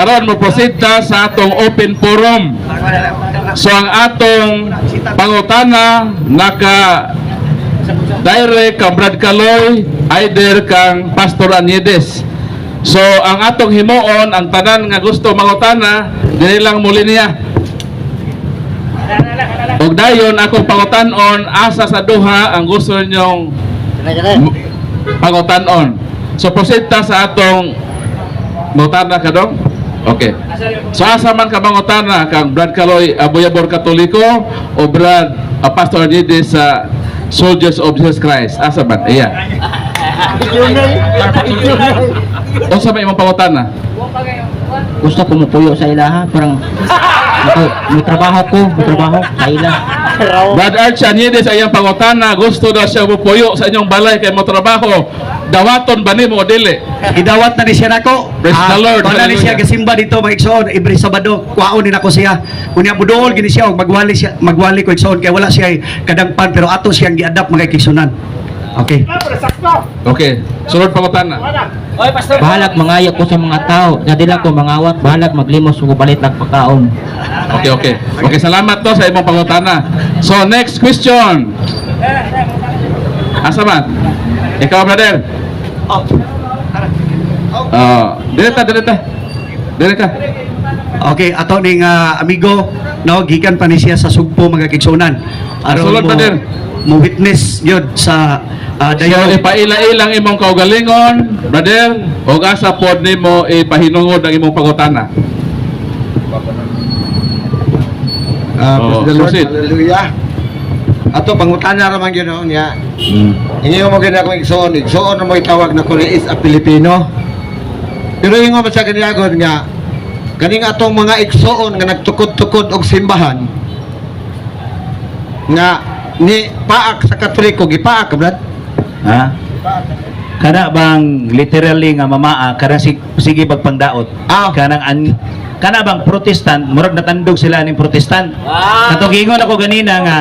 Karon mo proceed ta sa atong open forum. So ang atong pangutana naka direct kang Brad Kaloy, either kang Pastor Aniedes. So ang atong himuon, ang tanan nga gusto mangutana, dili lang muli niya. Ug dayon akong pangutanon, asa sa duha ang gusto ninyong pangutanon. So proceed ta sa atong mangutana ka dong? Okay. So asa man ka mangutana, kang Brad Kaloy Aboyabor Katoliko o Brad Pastor Aniedes sa Soldiers of Jesus Christ? Asa man? Iya. Unsa may imong pangutana? Gusto ko mupuyo sa ilaha, parang ako, may trabaho ko, may trabaho sa ila. Brad Arch Aniedes, ayang pangutana, gusto daw siya mupuyo sa inyong balay kay mo trabaho. Dawaton ba nimo o dili? Idawat na ni siya nako. Praise the Lord. Wala ni siya Hallelujah. gasimba dito, mga igsoon, every Sabado kuhaon ni nako siya. Unya muduol gini siya og magwali siya, magwali ko, igsoon, kay wala siya kadangpan, pero ato siyang giadapt, mga igsunan. Okay. Okay, sunod pangutana. Bahalag mangayo ko sa mga tao, nga dila ko mangawat, bahalag maglimos ug palit lang pagkaon. Okay. Okay, salamat to sa imong pangutana. So next question. Asa man? Ikaw, brother. Oh. Dire ta, dire ta. Dire ka. Okay, ato ning amigo, no, gikan pa ni siya sa Sugbo, mga kigsunan. Aron Sulod mo, pa din. Mo witness yun sa So dayon. ipaila-ilang imong kaugalingon, brother, ug asa pod nimo ipahinungod ang imong pangutana. Praise the Lord. Proceed. Hallelujah. Ato pangutana ra man gyud niya. Ingon mo gyud ako igsoon, igsoon mo itawag na ko is a Pilipino. Pero ingon man sa kaniagon nga kaning atong mga igsoon nga nagtukod-tukod og simbahan nga ni paak sa Katoliko, gipaak ka, brad? Ha? Kana bang literally nga mamaa kana sige pagpangdaot? Kanang an kana bang Protestant, murag natandog sila ning Protestant. Katong giingon ako ganina nga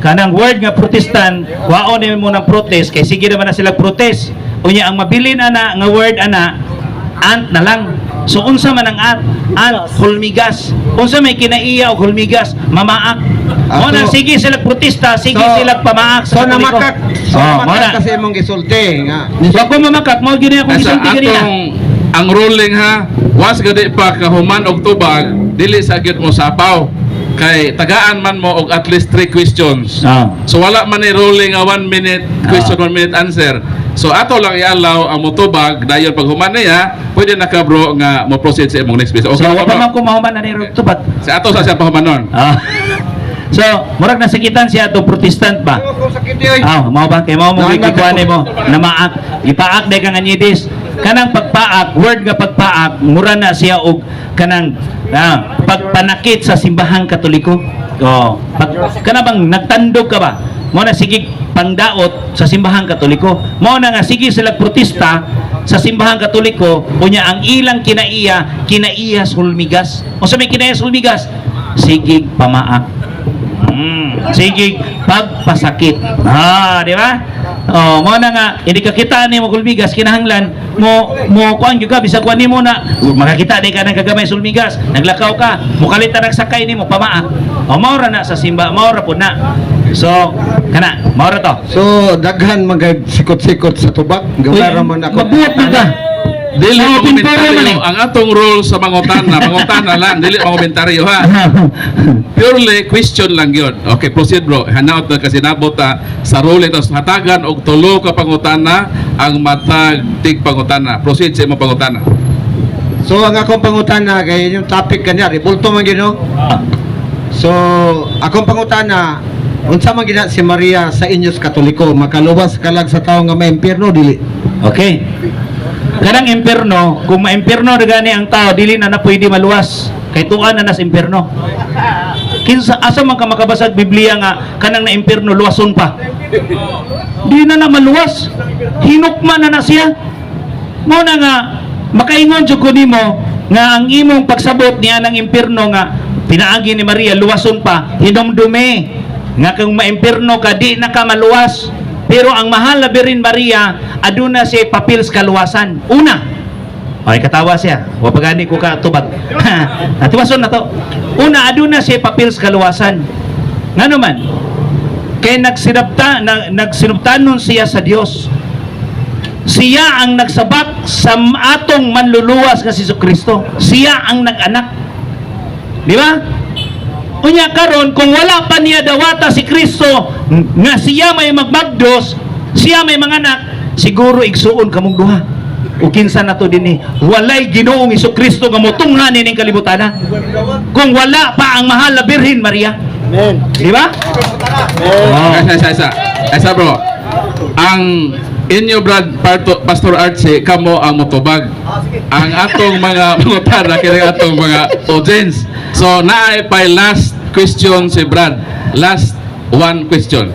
kanang word nga Protestant, kwaon nimo mo ng protest kay sige naman na sila protest. Unya ang mabilin ana nga word ana, ant na lang. So unsa man ang ant? Ant hulmigas. Unsa may kinaiya og hulmigas? Mamaak. Mo na sige sila protesta, sige So- sila pamaak So sa Katoliko. namakak, so Oh, mo namakak na. kasi imong gisulti nga Wa ko mamakak, mao gini akong Sa gisulti ganina. atong ang ruling ha, once gadi pa kahuman og tubag, dili sa gyud mo sapaw. Kay tagaan man mo og at least three questions. So wala man ni ruling nga 1 minute question, 1 minute answer. So ato lang i-allow ang motubag, dayon pag human niya, pwede na ka, bro, nga mo proceed sa imong next question. So Okay, wa ba, pa bro? man ko mahuman ani tubat. Sa ato sa siya pahumanon. So, murag nasakitan siya ato Protestant ba? Kung sakit oy. Ah, mao ba kay mao mo Naanad gikuan ako. Mo namaak, gipaak day kang anyidis. Kanang pagpaak, word nga pagpaak, mura na siya og kanang pagpanakit sa simbahang Katoliko. Oh, pag, kana bang nagtandog ka ba? Mao na sige pangdaot sa simbahang Katoliko. Mao na nga sige sila protesta sa simbahang Katoliko, unya ang ilang kinaiya, kinaiya sa hulmigas. Unsa may kinaiya sa hulmigas? Sige pamaak. Sige, pagpasakit. Ah, di ba? Oh, mo na nga hindi ka kita ni mo hulmigas, kinahanglan mo mo kuan gyud ka bisag kuan nimo na makakita di ka ng kagamay sulmigas, naglakaw ka, mukalit na nagsakay nimo pamaak. Oh, mao ra na sa simba, mao ra pud na. So, kana, mao ra to. So daghan man kay sikot-sikot sa tubag, gamay ra man ako. Mabuhat man ka. Dili So, komentaryo pintura man eh. ang atong role sa mangutana, mangutana lang, dili mangomentaryo ha. Purely question lang yun. Okay, proceed, bro. Hanaot na kasi nabot ta sa role ito. Hatagan og tulo ka pangutana ang matag tig pangutana. Proceed sa imong pangutana. So ang akong pangutana kay yung topic kanya, rebulto man gyud, no? So akong pangutana, unsa man gina si Maria sa inyos Katoliko, makaluwas kalag sa tawo nga may impierno, dili? Okay. Kanang impierno, kung ma-impierno na gani ang tao, dili na na pwede maluwas. Kay tuan na nas impierno. Kinsa asa man ka makabasag Biblia nga kanang na impierno luwason pa? Di na na maluwas. Hinukman na na siya. Mao na nga makaingon jud ko nimo nga ang imong pagsabot niya ng impierno nga pinaagi ni Maria luwason pa, hinumdume nga kung maimpierno ka, di na ka maluwas. Pero ang mahal na Birhen Maria, aduna siya papel sa kaluwasan. Una, Ay, katawa siya. Wa pa gani ko ka tubag. Atiwason na to. Una, aduna siya papel sa kaluwasan. Ngano man? Kay nagsinabta na, nagsinabtanon siya sa Dios. Siya ang nagsabak sa atong manluluwas nga si Kristo. Siya ang nag-anak. Di ba? Unya karon, kung wala pa niya dawata si Kristo nga siya may magmagdos, siya may manganak, siguro igsuon kamong duha. O kinsa na to dinhi, walay Ginoong Kristo nga motungha nining kalibutan. Kung wala pa ang mahal na Birhen Maria. Amen. Di ba? Oh. Isa, isa, isa. Isa, bro. Ang inyo, Brad, Pastor Archie, kamo ang motubag. Ang atong mga mangutana, kini atong mga audience. So, naay pay last question si Brad. Last one question.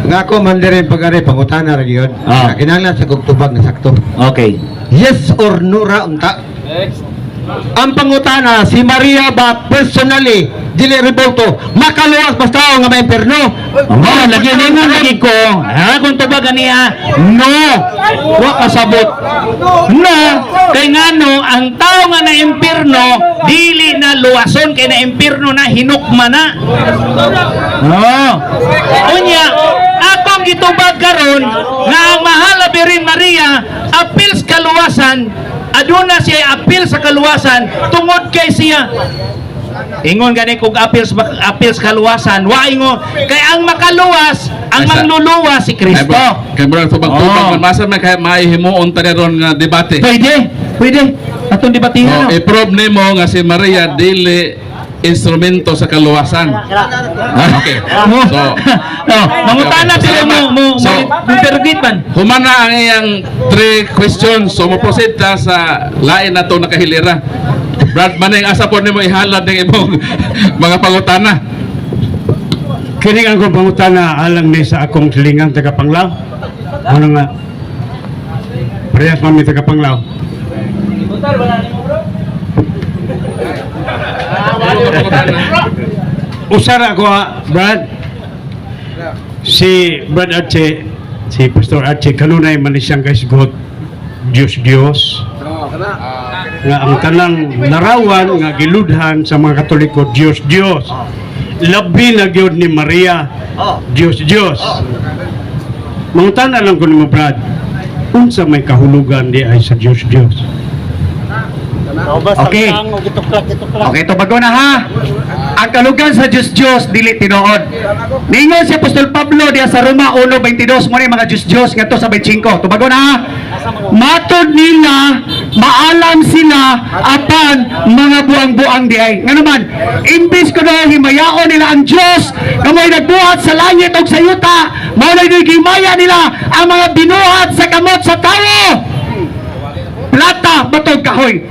Nga ako man diri pag-ari pangutana ra gyud. Kinahanglan sa kog tubag na sakto. Okay. Yes or no ra unta. Ang pangutana, si Maria ba personally dili rebulto makaluwas basta tao nga maimpierno? Oh, lagi ningon lagi ko. Ha, kung tubag niya, no. Wa kasabot. No, kay ngano ang tao nga na impierno dili na luwason kay na impierno na, hinukma na. Oh. Unya, akong gitubag karon nga ang mahal na Birhen Maria apil sa kaluwasan, aduna siya apil sa kaluwasan tungod kay siya. Ingon gani kog apil sa kaluwasan, wa ingon kay ang makaluwas, ang mangluluwas si Kay Kristo. bro, kay bro, tubag-tubag Oh. man masa man kay mahimuon ta ron nga debate. Pwede, pwede. Atong debatihan. Oh, No? i-prove nimo nga si Maria dili instrumento sa kaluwasan. Okay. Mo, So, no, mangutana Okay. pero mo So, mo interrogate man. Humana ang iyang three questions. So, mo-proceed ta sa lain na to nakahilira. Brad Maneng, asa po nimo ihalad ng imong mga pangutana? Kini ang akong pangutana alang ni sa akong silingang tagapanglaw. Ano nga? Parehas man mi tagapanglaw. Usara ko ha, Brad. Si Brad Archie, si Pastor Archie, kanunay man ni siyang kaisgot, Diyos Diyos. Nga ang tanang larawan nga giludhan sa mga Katoliko, Diyos Diyos. Labi na gyud ni Maria, Diyos Diyos. Mangutana lang ko nimo, Brad, unsa may kahulugan di ay sa Diyos Diyos? Okay. Okay, tubago na ha. Ang kalugan sa Diyos Diyos dili tinuod. Ningon si Apostol Pablo diya sa Roma 1:22 mo ni mga Diyos Diyos ngadto sa 25. Tubago na ha. Matod nila, maalam sila apan mga buang-buang di ay. Nga naman, imbis ko na himayaon nila ang Diyos nga mo'y nagbuhat sa langit ug sa yuta, mao na himaya nila ang mga binuhat sa kamot sa tawo. Plata, batog, kahoy.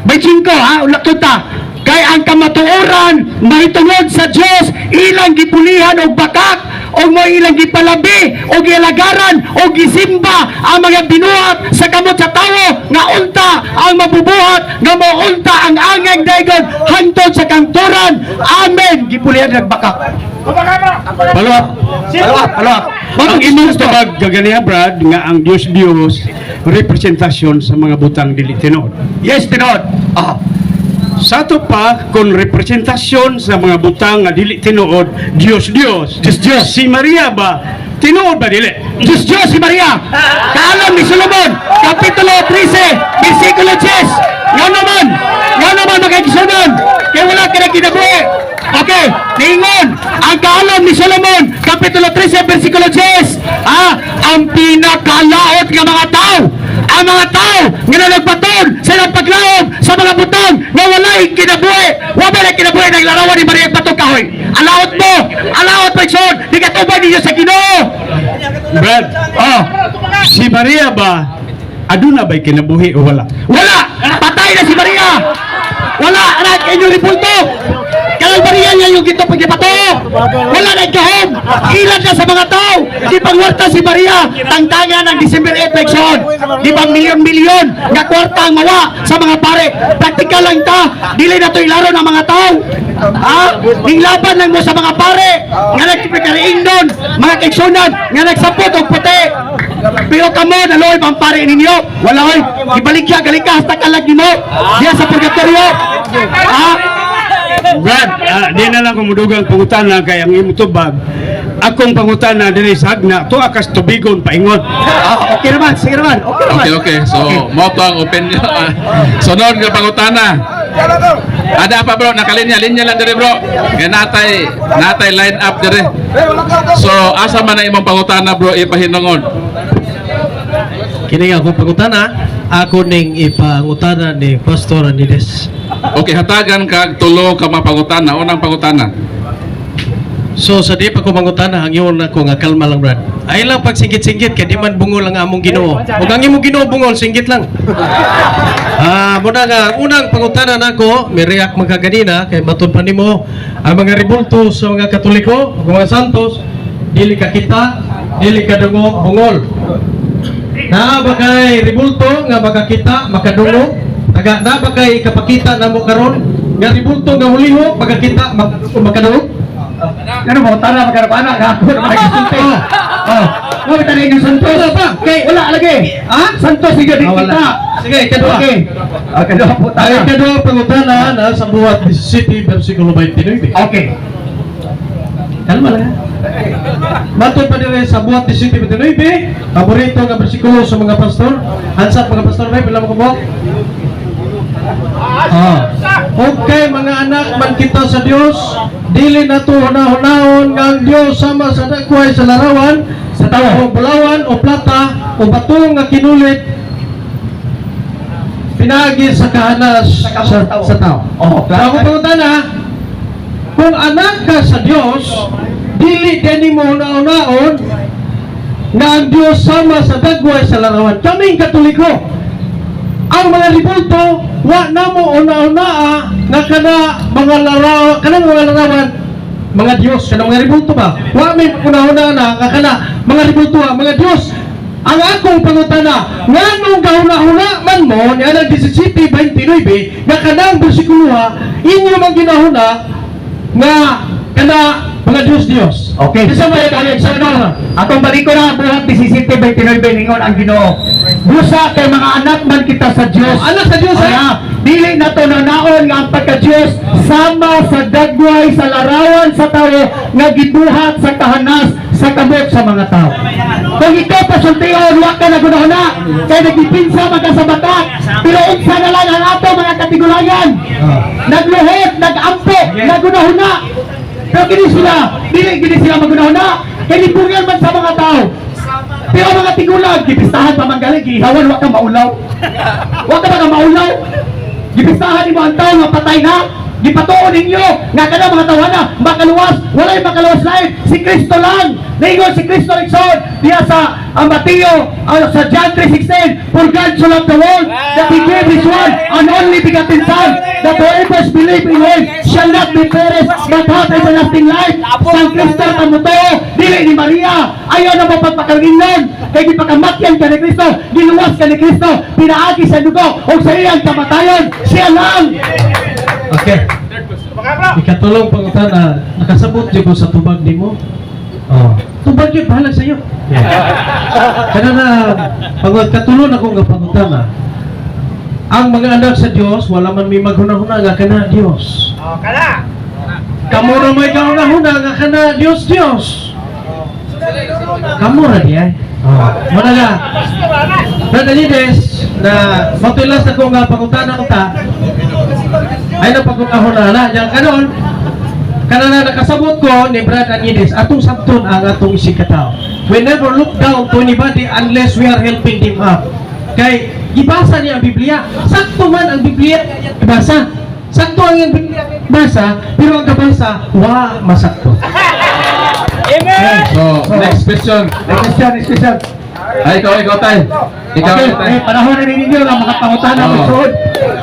May 5 ha, ulakto ta. Kay ang kamatuoran mahitungod sa Dios ilang gipulihan og bakak og mo ilang gipalabi og gialagaran og gisimba ang mga binuhat sa kamot sa tawo nga unta ang mabubuhat nga mounta ang angay daygon hangtod sa kangturan. Amen. Gipulihan nagbakak. Follow up. Follow up, follow up. Ang imong tubag kaganiha, Brad, nga ang Diyos Diyos representasyon sa mga butang dili tinuod. Yes, tinuod. Ah. Sa ato pa kung representasyon sa mga butang nga dili tinuod, Diyos Diyos. Diyos Diyos. Si Maria ba tinuod ba dili? Diyos Diyos si Maria. Kaalam ni Solomon, Kapitulo 13, versikulo 10. Nga naman mga kaigsunan, kaya wala ka na kinabuhi. Okay, niingon, ang kaalam ni Solomon, Kapitulo 13, versikulo 10. Ah, ang pinakalaot nga mga tao, ang mga tao nga nalagpaton sa ilang paglaom sa mga butang nga walay kinabuhi. Wa ba na kinabuhi ng larawan ni Maria Patong Kahoy? Alaot mo, alaot mo, igsoon, di ka tubag ninyo sa Ginoo. Brad, Oh, si Maria ba aduna ba'y kinabuhi o wala? Wala! Patay na si Maria! Wala! Anak, inyo ribulto! Kanang Maria niya yung ginto pagkipato! Wala na gahom! Ilan na sa mga tao! Di pangwarta si Maria! Tangtangan ang December 8 election! Di ba milyon-milyon nga kwarta ang mawa sa mga pare? Praktikal lang ta! Dili na to ilaro ng mga tao! Ha? Ninglaban lang mo sa mga pare! Nga nagpikariing doon! Mga kaiksunan! Nga nagsapot og puti! Pero kamo, naloy bang pare ninyo? Wala oy. Ibaligya gali ka hasta kalag nimo. Diya sa purgatorio. Ha? Brad, di na lang kumudugang pangutana kay ang imong tubag. Akong pangutana diri sa Hagna, tuwa kas tubigon paingon. Ah, okay naman, sige naman. Okay naman. Okay. So, mao to ang opinion. Sunod nga pangutana. Ada pa, bro, nakalinya, linya lang dire, bro. Kay natay line up dire. So, asa man na imong pangutana, bro, ipahinungod? Kini nga akong pangutana, ako ning ipangutana ni Pastor Anides. Okay, hatagan kag tulo ka mga pangutana. Unang pangutana. So sa di pa ko mangutana, hangyon ako nga kalma lang, Brad. Ay lang pagsingkit-singkit kay di man bungol ang among Ginoo. Ug ang imong Ginoo bungol, singgit lang. Muna nga ang unang pangutana nako, may react man ka ganina kay matud pa nimo ang mga rebulto sa mga Katoliko ug mga Santos, dili ka kita, dili ka dungo, bungol. Naa ba kay rebulto nga makakita, makadungog? Taga na ba kay kapakita namo karon nga rebulto nga hulihok makakita, makadungog? Ano mo, tara magkarapana, ako na nagsulti. Oh. Mo bitani yung Santos. Wala pa. Kay wala lagi. Ha? Santos sige di Ah, wala. kita. Sige, ikaduha. Okay. Okay, duha po Ang tayo. ikaduha pangutana na sa Buhat 17 versikulo 29. Okay. Kalma lang, ha. Matod pa dire sa Buhat 17:29, paborito nga bersikulo sa mga pastor. Hansap mga pastor, may pila mo kabuok? Ah. Okay, mga anak man kita sa Dios, dili nato hunahunahon nga ang Dios sama sa dagway sa larawan, sa tao o bulawan o plata o bato nga kinulit pinagi sa kahanas sa tao. Oh, So, ako pangutana, kung anak ka sa Dios, dili din mo hunahunaon nga ang Dios sama sa dagway sa larawan. Kaming Katoliko, ang mga rebulto, wa namo una-unaa nga kana mga larawan, kana mga larawan, mga Dios, kana mga rebulto ba? Wa may una-una na nga kana mga rebulto, ah, mga Dios. Ang akong pangutana, nganong gahuna-huna man mo ni anang 17:29 nga kanang bersikulo ha, inyo man ginahuna nga kana mga Dios Dios? Okay. Isa may sa ano? Atong balik ko na Buhat 17:29, ningon ang Ginoo. Busa kay mga anak man kita sa Dios. Oh, anak sa Dios, ha? Aya, dili na to nanaon nga ang pagka-Dios sama sa dagway sa larawan sa tao nga gibuhat sa kahanas sa kamot sa mga tao. Kung ikaw pasultion, wa ka nagunahuna, kay nagdipinsa man ka sa bata, pero unsa na lang ang ato mga katigulangan? Nagluhot, nagampo, nagunahuna. Pero kini sila, dili kini sila magunahuna, kay libungan man sa mga tao. Pero mga tigulang, gipistahan pa man gali, gihawan, wa ka maulaw. Wa ka ba maulaw? Gipistahan nimo ang tao nga patay na. Gipatuon ninyo nga kana mga tawana makaluwas, walay makaluwas lain si Kristo lang. Ningon si Kristo igsoon diha sa ang Mateo, sa John 3:16, "For God so loved the world that he gave his one and only begotten Son, that whoever believe in him shall not be perished but have everlasting life." San Kristo kamuto, dili ni Maria. Ayaw na mo pagpakalingon kay gipakamatyan ka ni Kristo, giluwas ka ni Kristo pinaagi sa dugo o sa iyang kamatayon. Siya lang. Okay. Ikatulong pangutana, nakasabot jud ko sa tubag nimo. Oh. Tubag yun, bahala sa iyo. Yeah. Kana na pangut katulon ako nga pangutana. Ang mga anak sa Dios, wala man may maghunahuna nga kana Dios. Oh, kana. Kamo ra may kahuna-huna nga kana Dios Dios. Kamo ra di ay. Oh. Muna nga. Brother Lides, na matulas ako nga pangutana ko ta, ay na pagkakahuna na. Yang kanon, kana na nakasabot ko ni Brad Anides, atong sabton ang atong isikataw. We never look down to anybody unless we are helping them up. Kay gibasa niya ang Biblia. Sakto man ang Biblia gibasa. Sakto ang iyang Biblia gibasa, pero ang gabasa wa masakto. So, next question. Next question, next question. Ay, ikaw, ikaw, tay. Ikaw, Okay, ikaw, tay. eh, panahon na ninyo nga mga pangutana Oo. magsuod.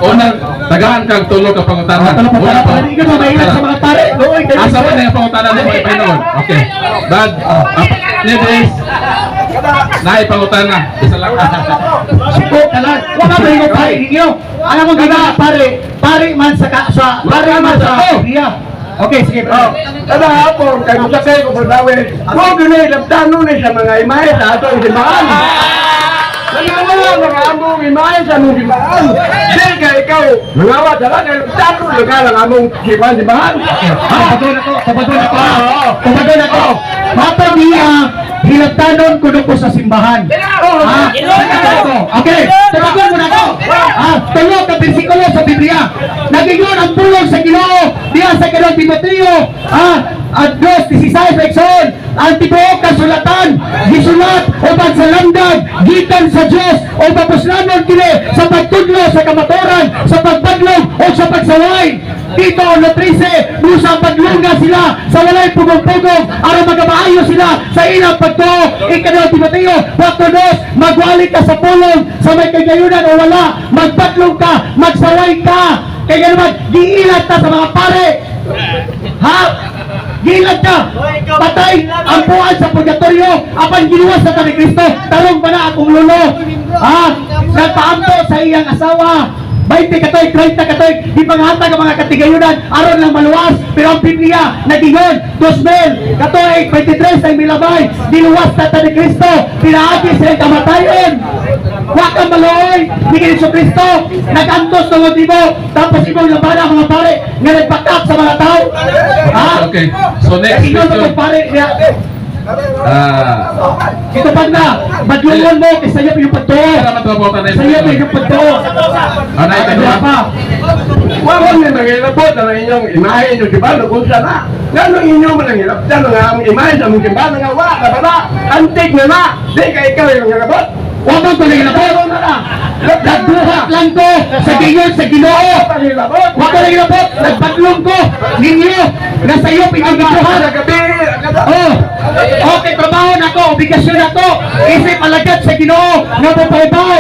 Unang, tagaan kag tulo ka pangutana. Tulong pangutana Una pa ninyo, mamailan sa mga pare. Luoy kayo. Asa man na yung pangutana mo ipahinungod? Okay. Brad, Neves, naay pangutana. Isa lang. Suko ka lang. Wa ka ba pare ninyo? Alam mo gina pare, pare man sa pare man sa Biblia. Okay, sige, Oh, bro. kada hapon kay musakay ko Banawe. Mo gini laptano ni sa mga imahe sa atong simbahan. Nangawala mga among imahe sa among simbahan. Di kay ikaw nangawa sa lang kay laptano lugar ang among simbahan simbahan. Tubagon ako, tubagon ako. Tubagon ako. Matag niya, hilatanon kuno ko sa simbahan. Ha? Ako. Okay, tubagon mo na ako. Ha? Tulo ka bersikulo sa Biblia. Nagingon ang pulong sa Ginoo diha sa kanang Timoteo. Ha? At 2:16 Exon, ang tibuok kasulatan gisulat uban sa landag gikan sa Dios o papuslanon kini sa pagtudlo sa kamatuoran, sa pagbadlong o sa pagsaway. Dito ang 13, busa padlunga sila sa walay pugong-pugong aron magamaayo sila sa ilang pagtuo. Ikadua Timoteo 4:2, magwali ka sa pulong sa may kagayunan o wala, magbadlong ka, magsaway ka. Kaya naman, giilat ta sa mga pare. Ha? Giilat ka! Patay ang buwan sa purgatorio, apan giluwas sa ni Kristo. Tarong pa na akong lolo. Ha? Nagpaampo sa iyang asawa. 20 katoy, 30 katoy, di panghatag ang mga katigayunan, aron lang maluwas. Pero ang Biblia, nagingon, 2000, katoy, 23 ay milabay, diluwas na ta ni Kristo, pinaagi sa iyang kamatayon. Wa ka maluoy ni Kristo Kristo, nag-antos tungod nimo, tapos imong labanan ang mga pare nga nagpakak sa mga tao. Ha? Okay. So next Ikaw question. na pare niya. Ah, Ito pag na, badlungon mo, kay sayop yung pagtuo. kaya naman trabaho na Sayop yung pagtuo. Ano Ano ikaduha? pa? Wa mo ni mangilabot ang inyong imahe inyo simbahan kung saan na. Ngano inyo man ang hilabtan ang among imahe sa among simbahan nga wa na ba? Antik na na. Di kay ikaw yung ngilabot. Wa mo ko nangilabot. Nagbuhat lang ko sa gingon sa Ginoo. Pangilabot. Wa ko nangilabot, nagbadlong ko ninyo nga sayop inyong gibuhat. Sa gabi, Oh, okay, trabaho na ko, obligasyon na ko. Isip alagad sa Ginoo nga mopahibaw.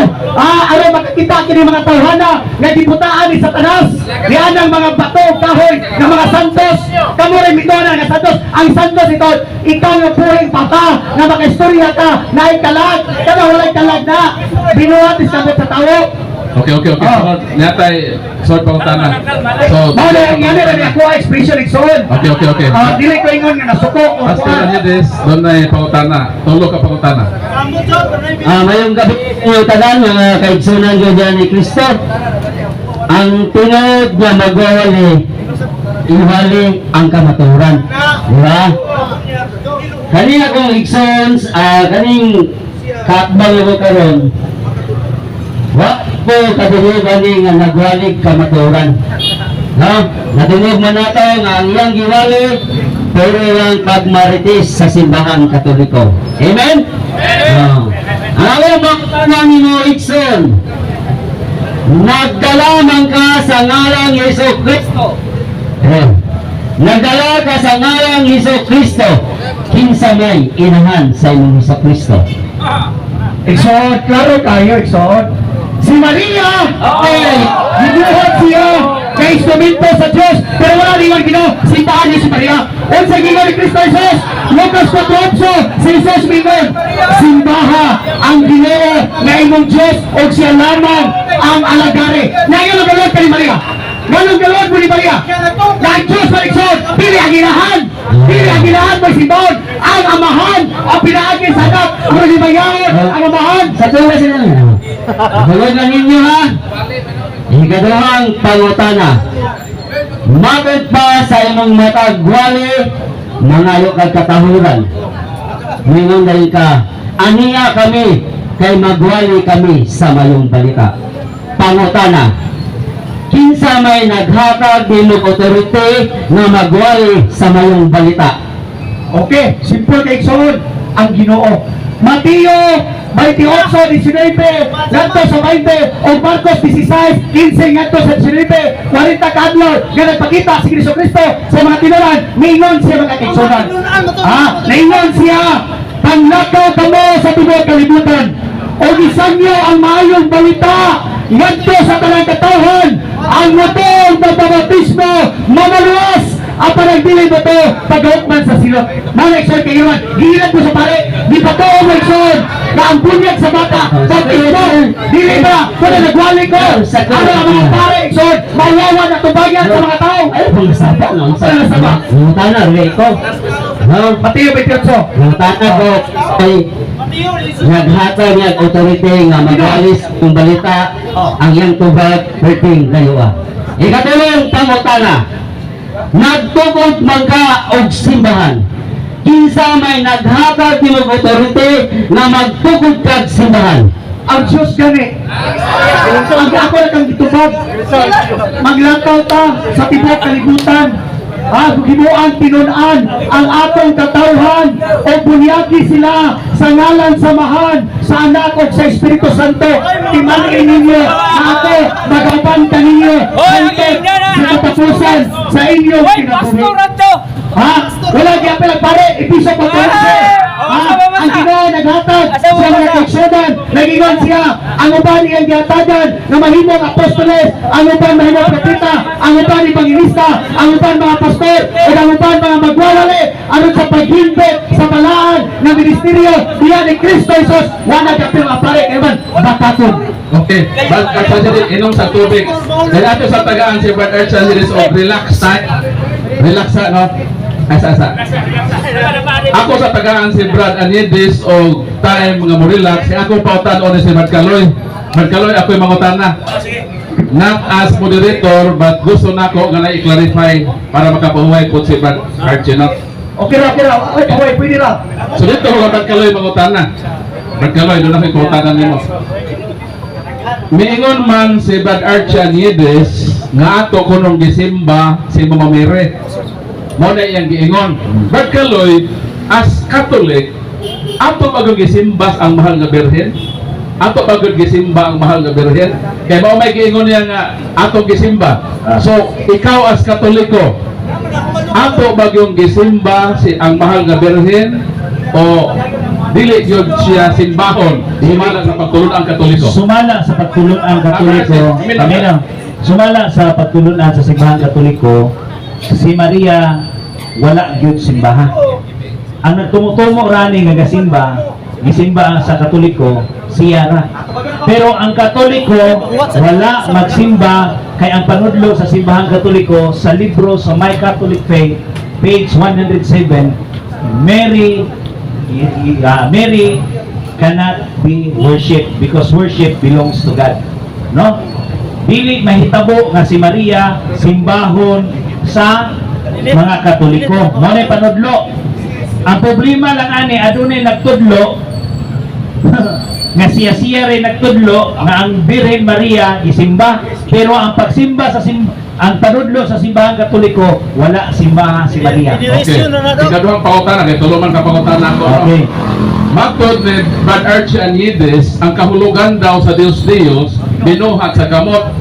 Aron makakita kini mga tawhana nga gibutaan ni Satanas. Diyan ang mga bato, kahoy, nga mga santos. Kamo rin mitona nga santos. Ang santos ito, ikaw nga puring papa nga makaistorya ka, naay kalag, kana walay kalag na. Binuhat is kamot sa tawo. Okay. Oh. Sunod, natay, sunod pangutana. So, Mao na ang ngani ra ako expression igsoon. Okay. Ah, dili ko ingon nga nasuko o Pastor kuan. Anyedes, doon na pangutana. Tulo ka pangutana. Mayong gabi inyo tanan mga kaigsunan ko dyan ni Kristo. Ang tinuod nga magwawali, iwali ang kamaturan. Di ba? Kanina kong igsoons, kaning kaakbang ko karon, wa ko kadungog ani nga nagwalig kamaturan. No? Nadungog man nato nga ang iyang giwali pero lang pagmarites sa simbahan Katoliko. Amen? No. Ang akong pangutana nimo igsoon, nagdala man ka sa ngalang Hesus Kristo. Amen. Nagdala ka sa ngalang Hesus Kristo. Kinsa may inahan sa imong Hesus Kristo? Igsoon, klaro kayo, igsoon. Si Maria, ay, gibuhat siya kay instrumento sa Diyos, pero wala rin Ginoo, simbahan niya si Maria. Unsa ginoo ni Kristo Jesus? Lucas 4:8, si Jesus mingon, simbaha ang Ginoo nga imong Diyos og siya lamang ang alagare. Ngayon ang galod ka ni Maria. Nganong galod mo ni Maria? Na ang Diyos man igsoon, dili ang inahan. Dili ang inahan mo simbahon. Ang amahan, ang pinaagi sa anak, ang limayaon, ang amahan. Sa tuwa sila. Tulog na ninyo ha. Ikaduhang pangutana. Bakit pa sa imong matag wali mangayo kag katahuran? Mingon dahil ka, aniya kami kay magwali kami sa mayong balita. Pangutana, kinsa may naghatag nimo otorite nga magwali sa mayong balita? Okay, simple kay igsoon, ang Ginoo. Mateo 28:19 ngadto sa 20 o Marcos 16:15 ngadto sa 19, 40 ka adlaw nga nagpakita si Kristo Kristo sa mga tinuran, niingon siya mga kaigsunan. Ah, niingon siya, panglakaw kamo sa tibuok kalibutan. O gisanyo ang maayong balita ngadto sa tanang katawhan, ang motong pagbabatismo mamaluwas ang panagdili mo to pagkaukman sa silot. Mga igsoon kayo man, giilan mo sa pare, di pa to mo igsoon. Nga ang bunyag sa bata, baptismo. Dili ba? Wala nagwali ko. Ano ang mga pare, igsoon, mawawa na tubayan sa mga tao. Ay, kung saba, no? Ano saba? Mangutana, rin ko. No? Mateo 28. Mangutana ko kay naghatag niya ang authority nga magalis kung balita ang iyang tubag perting layua. Ikatulong pangutana, nagtukod man ka og simbahan. Kinsa may naghatag nimo og authority nga magtukod kag simbahan? Ang Diyos gani. Ang ako na kang gitubag. Maglakaw ta sa tibuok kalibutan. Ha, himuan tinunan ang atong katawhan o bunyagi sila sa ngalan sa Amahan, sa Anak o sa Espiritu Santo. Timan-i ninyo na ako magaban kaninyo hangtod sa katapusan sa inyong kinabuhi. Ha? Wala gyapon ang pare, Episo 14. Ha? Ang Ginoo naghatag sa mga kaigsuonan, nagingon siya, ang uban iyang gihatagan nga mahimong apostoles, ang uban mahimong propeta, ang uban ebanghelista, ang uban mga pastor, ug ang uban mga magwawali aron sa paghimbit sa balaan nga ministeryo diya ni Kristo Jesus. Wala gyapon ang pare kay man bakaton. Okay, bag at sa inom sa tubig. Dahil ato sa tagaan si Brad Arch sa og relax time. Relax sa no? Ay sa sa. Ako sa tagaan si Brad Anidis og time nga mo relax. Si ako pautan ni si Brad Kaloy. Brad Kaloy, ako'y mangutana. Not as moderator, but gusto nako nga na-clarify para makapahuway po si Brad Archie, no? Okay ra, okay ra. Ay, okay, pwede ra. So dito ko Brad Kaloy mangutana. Brad Kaloy, doon ako'y pautanan nimo. Miingon man si Brad Archie Aniedes nga ato kunong gisimba si Mama Mary. Mao na iyang giingon. Brad Kaloy, as Catholic, ato ba gyud gisimba ang mahal nga Birhen? Ato ba gyud gisimba ang mahal nga Birhen? Kay mao may giingon niya nga ato gisimba. So, ikaw as Katoliko, ato ba gyud gisimba si ang mahal nga Birhen o dili gyud siya simbahon sumala sa pagtulon ang Katoliko? Sumala sa pagtulunan Katoliko, paminaw. Sumala sa pagtulunan sa simbahan Katoliko, si Maria wala gyud simbahan. Ang nagtumutumo rani nga gasimba, gisimba sa Katoliko, siya ra. Pero ang Katoliko wala magsimba kay ang panudlo sa simbahang Katoliko sa libro sa My Catholic Faith, page 107, Mary cannot be worshipped because worship belongs to God. No? Dili mahitabo nga si Maria simbahon sa mga Katoliko. Mao na panudlo. Ang problema lang ani, adunay nagtudlo nga siya-siya rin nagtudlo nga ang Birhen Maria gisimba, pero ang pagsimba sa ang panudlo sa simbahang Katoliko, wala simbahan si Maria. Okay. Ikaduhang pangutana kay tulo man ka pangutana ako. No? Okay. Matod ni Brad Archie Aniedes, ang kahulugan daw sa Dios Dios binuhat sa kamot.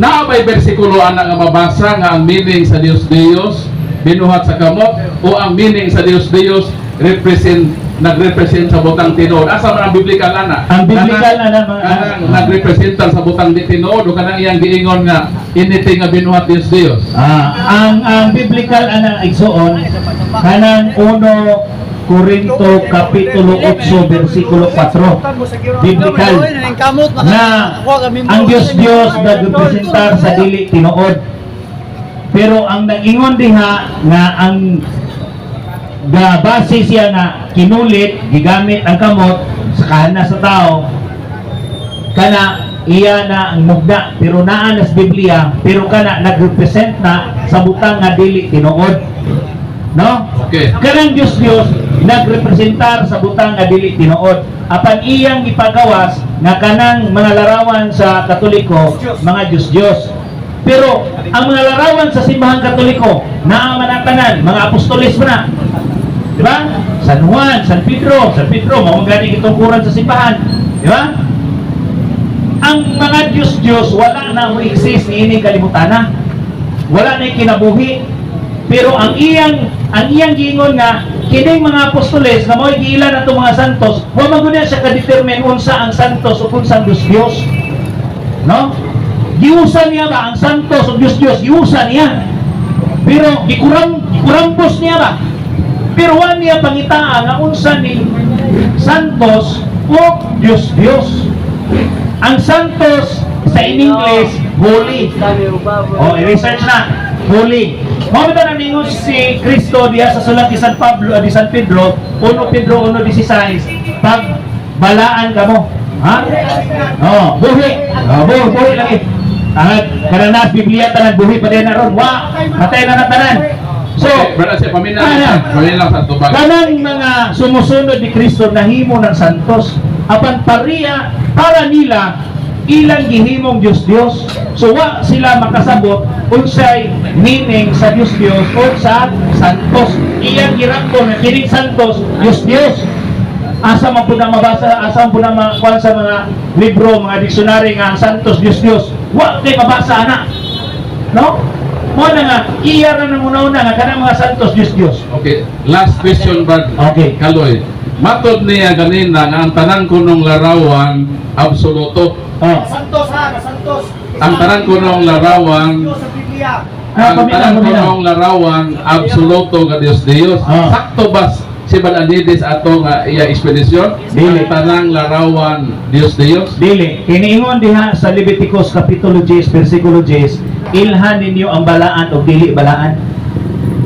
Naa may bersikulo ana nga mabasa nga ang meaning sa Dios Dios binuhat sa kamot o ang meaning sa Dios Dios represent nagrepresent sa butang tinuod? Asa man ang biblical ana? Ang biblical ana, Kanang nagrepresent sa butang di tinuod o kanang iyang giingon nga anything nga binuhat Dios Dios? Ah, ang biblical ana, igsuon, kanang 1 Korinto kapitulo 8 bersikulo 4, biblical na ang Dios Dios nagrepresentar sa dili tinuod, pero ang nagingon diha nga ang ga base siya nga kinulit gigamit ang kamot sa kahana sa tao, kana iya na ang mugna, pero naa na sa Biblia, pero kana nagrepresent na sa butang nga dili tinuod, no? Okay. Kanang Dios Dios nagrepresentar sa butang nga dili tinuod, apan iyang gipagawas nga kanang mga larawan sa Katoliko mga Dios Dios, pero ang mga larawan sa simbahang Katoliko naa man ang tanan mga apostoles man na, di ba? San Juan, San Pedro, San Pedro mao man gani gitungkuran sa simbahan, di ba? Ang mga Diyos Diyos wala na mo exist niini kalimutana, wala na kinabuhi, pero ang iyang giingon nga kining mga apostoles nga mo'y giila nato mga santos, wa man gud na siya ka-determine unsa ang santos o unsa ang Diyos Diyos, no? Giusa niya ba ang santos o Diyos Diyos? Giusa niya, pero gikurambos niya ba? Pero wa niya pangitaa nga unsa ni Santos o Diyos Diyos. Ang Santos sa in English, holy. Oh, i-research na. Holy. Mao bitaw na ningon si Kristo diha sa sulat ni San Pablo, di San Pedro, 1 Pedro 1:16, pag balaan kamo. Ha? Oh, buhi. Oh, buhi, buhi lagi. Ang kanang Biblia tanan buhi pa din na ron. Wa, patay na na tanan. So, Okay, brother, siya, paminaw Ano? paminaw sa tubag. Kanang mga sumusunod ni Kristo nahimo ng santos apan pariya para nila ilang gihimong Dios Dios. So wa sila makasabot unsay meaning sa Dios Dios o sa santos. Iyang girangko na kining santos Dios Dios. Asa man pud na mabasa, asa man pud na makuan sa mga libro, mga dictionary nga ang santos Dios Dios? Wa kay mabasa ana, no? Mo na nga iya ra nang una-una nga kanang mga santos Dios Dios. Okay, last question, Brad. Okay. Kaloy. Matod niya ganina nga ang tanan kunong larawan absoluto. Oh. Santos ha, Santos. Ang tanan kunong larawan Sa Biblia. Ah, ang paminaw, tanan paminaw. kunong larawan absoluto nga Dios Dios. Sakto ba si Balanides ato nga iya ekspedisyon? Dili. Ang tanang larawan Dios Dios? Dili. Kiniingon diha sa Leviticus kapitulo 10 versikulo 10, ilhan ninyo ang balaan o dili balaan.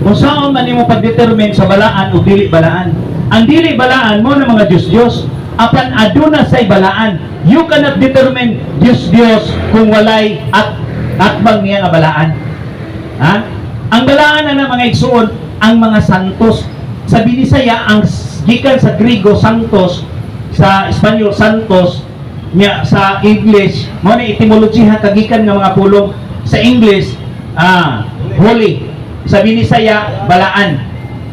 Kung saan man nimo pagdetermine sa balaan o dili balaan. Ang dili balaan mo ng mga Diyos-Diyos, apan aduna say balaan. You cannot determine Diyos-Diyos kung walay at atbang niya nga balaan. Ha? Ang balaan na ng mga igsuon, ang mga santos. Sa Binisaya, ang gikan sa Grigo santos, sa Espanyol santos, nya sa English, mo ni etymology ha kagikan nga mga pulong sa English, holy. Sa Binisaya, balaan.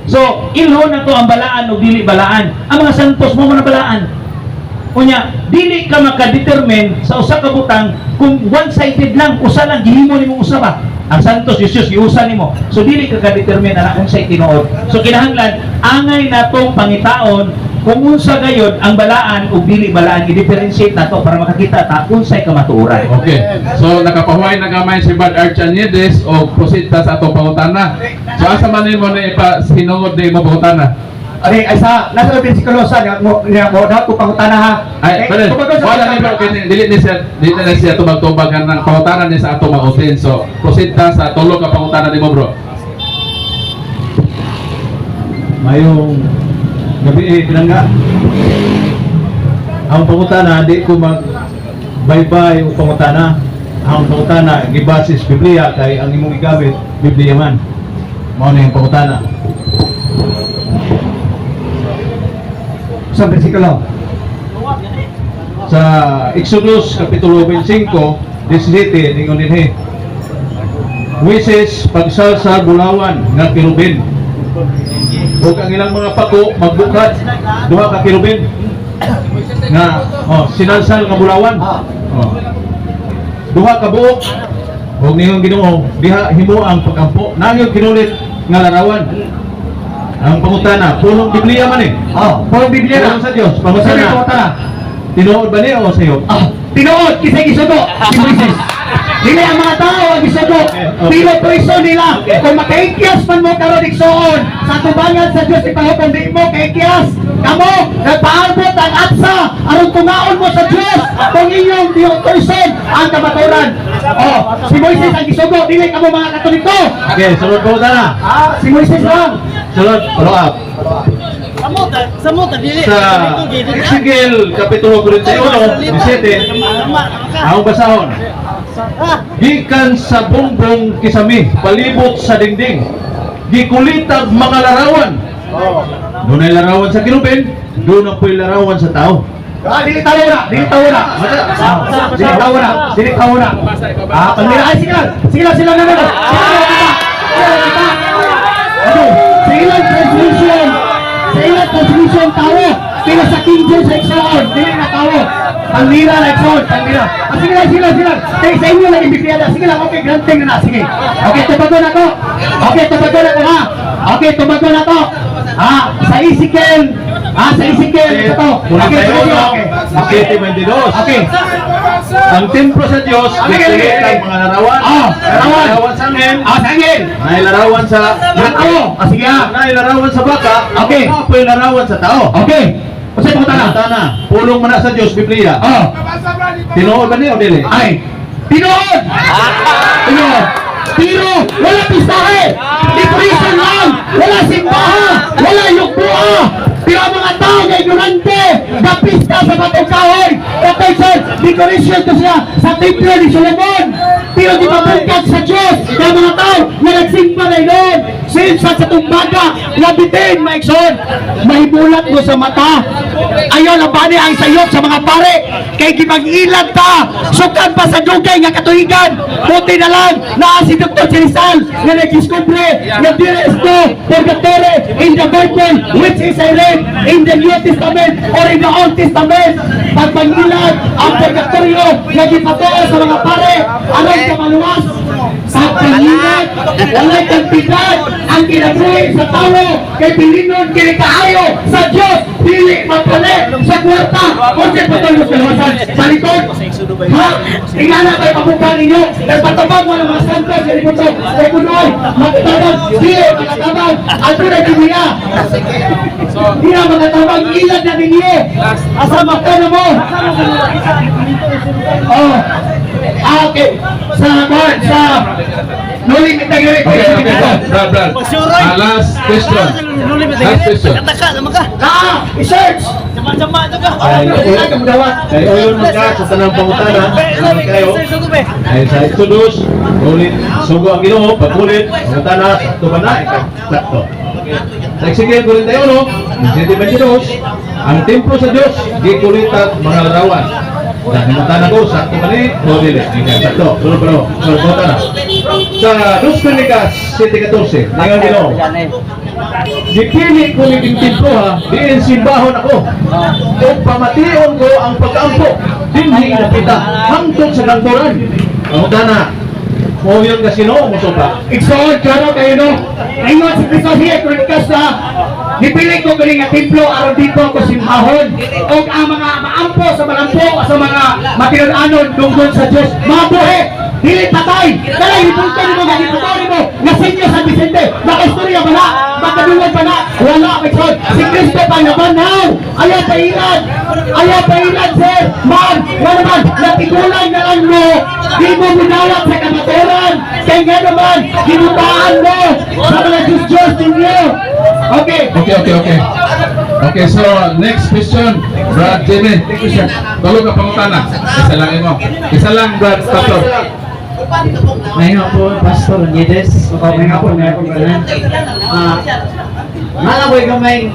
So, ilho na to ang balaan o dili balaan. Ang mga santos mo na balaan. Unya, dili ka makadetermine sa usa ka butang kung one-sided lang, usa lang gihimo nimo usa ba. Ang santos Jesus giusa nimo. So dili ka ka-determine ana unsay tinuod. So kinahanglan angay natong pangitaon kung unsa gayod ang balaan ug dili balaan, i-differentiate nato para makakita ta unsay kamatuoran. Okay. So nakapahuway na gamay si Brad Archanides o proceed ta sa atong pangutana. So asa man nimo na ipa sinungod ni mo pangutana? Ari, ay sa nasa bersikulo sa niya mo niya mo daw ko pangutana ha. Ay, Eh, brother, tubag sa wala ni bro, kini dili ni siya, dili na siya tubag-tubag ng pangutana ni sa atong mga audience. So proceed ta sa tulo ka pangutana nimo, bro. Mayong gabi eh, pinangga. Ang pangutana, di ko mag baybay o pangutana. Ang pangutana, gibasis Biblia, kay ang imong gigamit, Biblia man. Mao na yung pangutana. Sa bersikulo. Sa Exodus Kapitulo 25, 17, ningon dinhi. Moises pagsalsa bulawan nga kerubin. Ug ang ilang mga pako magbukad duha ka kerubin nga oh sinalsal nga bulawan. Oh. Duha ka buok ug ningon Ginoo diha himo ang pagkampo nangyo kinulit nga larawan. Ang pangutana, pulong Biblia man eh. Oh, pulong Biblia na. Pulong sa Dios, Sa pangutana. pangutana. Tinuod ba niya o sayo? Ah, tinuod kisay gisugo si Moises. Dili ang mga tao ang gisugo. Pero preso nila. Kung makaikyas man mo karon igsuon sa tubangan sa Dios ipahukom di mo kaikyas. Kamo nagpaabot ang atsa aron tungaon mo sa Dios kung inyong diotoyson ang kamaturan. Oh, si Moises ang gisugo dili kamo mga Katoliko. Okay, sunod pangutana. Ah, si Moises lang. Sunod, follow up. Sa Ezekiel Kapitulo 41, 17, ang basahon. Gikan sa bongbong kisami, palibot sa dingding. Gikulitag mga larawan. Doon ay larawan sa kirubin, doon ang po'y larawan sa tao. Ah, dili tawo na, dili tawo na. Ah, dili tawo na, dili tawo na. Ah, pamira ay sige lang. Sige lang, sila na na. Sige lang, kita. Sige lang, kita. Okay, sa ilang translation, sa ilang translation tawo, pero sa King James Exxon, dili na tawo. Pamira na Exxon, pamira. Ah, sige lang, sige lang, sige lang. Kay sa inyo lang ibigay na. Sige lang, okay, granting na na, sige. Okay, tubagon ako. Okay, tubagon ako ha. Okay, tubagon ako. Ah, sa Ezekiel Ah, sa Ezekiel, ito. Okay, okay. 7:22. Okay. Ang templo sa Dios, Okay. ang mga larawan. Ah, larawan. Larawan sa anghel. Ah, sa anghel. Nailarawan sa Mga tao. Ah, sige ah. Nailarawan sa baka. Okay. Apoy larawan sa tao. Okay. Unsay pangutana? Tana, pulong man na sa Dios Biblia. Oh. Tinuod ba niya o dili? Ay, tinuod! Tinuod! Pero wala pistahe! Decoration lang! Wala simbaha! Wala yugboa! Pero ang mga tao nga ignorante, gapista sa batong kahoy! Katay sir, decoration to siya sa templo ni Solomon! Pero di mabungkag sa Diyos ng mga tao na nagsimba na yun! Sinsa sa tumbaga, labitin, maigsoon! Mahimulat mo sa mata! Ayaw labani ang sayop sa mga pare! Kay gipag-ilag ta! Sukan pa sa dugay nga katuigan! Buti na lang naa si Dr. Rizal nga nagdiskubre nga there is no purgatory in the Bible, which is I read in the New Testament or in the Old Testament. Pagpangilag ang purgatorio nga gipatuo sa mga pare aron sa maluwas sa pangilag, walay kantidad ang kinabuhi sa tao kay bilinon kini kaayo sa Dios, dili mapalit sa kwarta. Kung patuloy sa kaluwasan balikon ha, ingana kay pabuka ninyo nagpatabang mo ng mga santos sa libuto kay kunoy magtabang, dili makatabang ato na Biblia, di na makatabang ilan na ninyo asa mata na mo. Oh, ah, okay, sa sa Nuling kita gawin. Okay. Brad, Brad. Ah, last question. Last question. Ah, i-search. Ay, ay, uyon man ka sa tanang pangutana. Salamat kayo. Ay, sa Exodus, ulit, sugo ang Ginoo, pagkulit, pangutana, sakto ba na? Sakto. Sa Ezekiel 41, 7:22, ang templo sa Dios, gikulitan mga larawan. Sa pangutana ko, sakto ba ni? O dili? Sakto. Sunod pa no? Sunod pangutana. Sa 2 Kronikas 7:14, ningon Ginoo, gipili ko ni templo ha, diin simbahon ako. O pamation ko ang pagkaampo, dinhi napita, hangtod sa kangturan. Ang dana, mo yun ka sino, musuka. Igsoon, klaro kayo no. Ingon si Kristo siya, Kronikas na, gipili ko kini nga templo aron dito ako simbahon. Og ang mga maampo sa malampo sa mga matinud-anon dunggon sa Dios, mga buhi, dili patay. Kaya hibulto nimo nga gipataw nimo nga sinyo San Vicente. Makaistorya ba na? Makaduwag ba na? Wala, igsoon. Si Kristo pa nabanhaw. Ayaw pailan. Ayaw pailan, sir. Man, nga naman, natigulan na lang mo. Di mo munawat sa kamaturan. Kaya nga naman, ginutaan mo sa mga Diyos-Diyos ninyo. Okay. Okay. Okay, so next question, Brad Jimmy. Tulo ka pangutana. Isa lang imo. Isa lang, Brad Pastor. Ngayon po, Pastor Niedes. Ngayon po, ngayon po. Ah, nala ko'y gamay,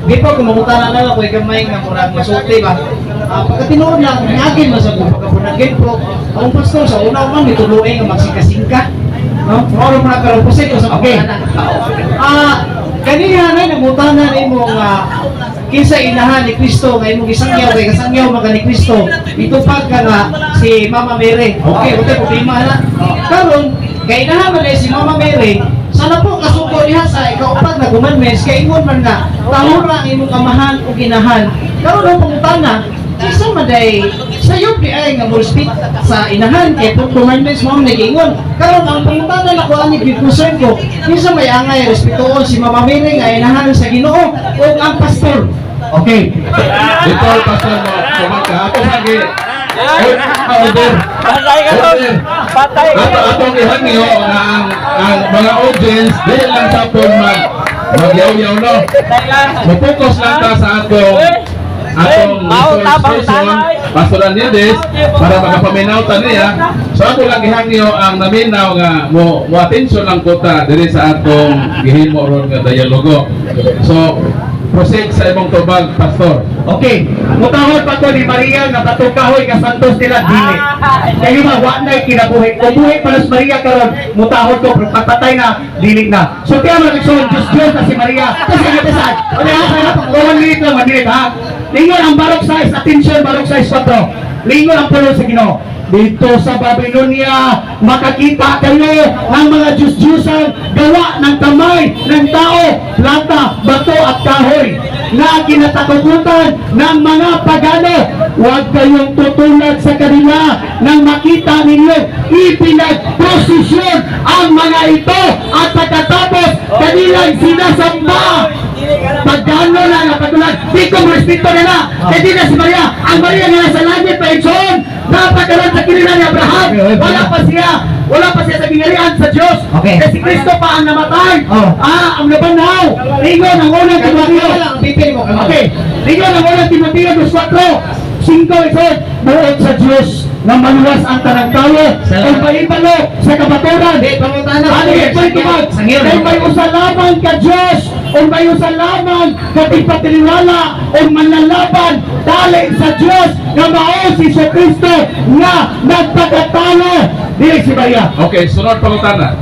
di pa kumangutana nala ko'y gamay nga murag masulti ba. Ah, pagka tinuod lang, ngagin man sa kung pagkapunagin po, ang pastor sa una man gituloy nga magsika-singka. No? Mao man karon proceed ko sa pangutana. Ah, kaniya na nangutana nimo nga kinsa inahan ni Kristo nga imong gisangyaw kay kasangyaw man ka ni Kristo, itupag ka nga si Mama Mary. Okay, okay, problema na. Karon kay inahan man si Mama Mary, sana po kasuko niya sa ikaupat na commandments kay ingon man nga tahura ang imong amahan ug inahan. Karon ang pangutana, kinsa man day sayop di ay nga mo respect sa inahan kay pag commandments mo ang nagingon. Karon ang pangutana nako ani concern ko, kinsa may angay respetuon si Mama Mary nga inahan sa Ginoo o ang pastor? Okay. Before Pastor mo, kumaka. Ako sagi. Order. Order. Ato atong ihangyo nga ang mga audience dili lang sa pon mag magyaw-yaw no. Mo-focus lang ta sa atong resource person, Pastor Niedes, para makapaminaw ta niya. So ako lang gihangyo ang naminaw nga mo mo atensyon lang ko ta diri sa atong gihimo ron nga dialogo. So proceed sa imong tubag, Pastor. Okay. Mutahod pa ko ni Maria nga batong kahoy nga santos nila dili. Kayo ba wa na'y kinabuhi. Kung buhi pa si Maria karon, mutahod ko pero pagpatay na dili na. So kaya man igsoon Diyos Diyos na si Maria. Kasi nga tasan. O ha, ha, 1 minute lang, 1 minute ha. Lingon ang Barok size, attention Barok size 4. Lingon ang pulo sa Ginoo. Dito sa Babylonia, makakita kayo ng mga Diyos-Diyusan gawa ng kamay ng tao, plata, bato at kahoy. na kinatakutan ng mga pagano. Huwag kayong tutulad sa kanila nang makita ninyo ipinagprosesyon ang mga ito at pagkatapos kanilang sinasamba. Pagano lang ang pagtulan, di ko respeto nila. Kaya di na si Maria, ang Maria nga nasa langit pa, igsoon, napakaroon sa kinila ni Abraham. Wala pa siya sa gingharian sa Diyos. Kasi si Kristo pa ang namatay. Ah, ang nabanhaw. Ingon ang Unang Timoteo. Okay. Ingon ang Unang Timoteo 2:4. 5, igsoon, buot sa Diyos na maluwas ang tanang tao o paibalo sa kamaturan. Ano yung point ko? Kay may usa lamang ka Diyos o may usa lamang ka tigpatiniwala o manlalaban dali sa Diyos nga mao si Kristo nga nagpakatao, dili si Maria. Okay, sunod pangutana.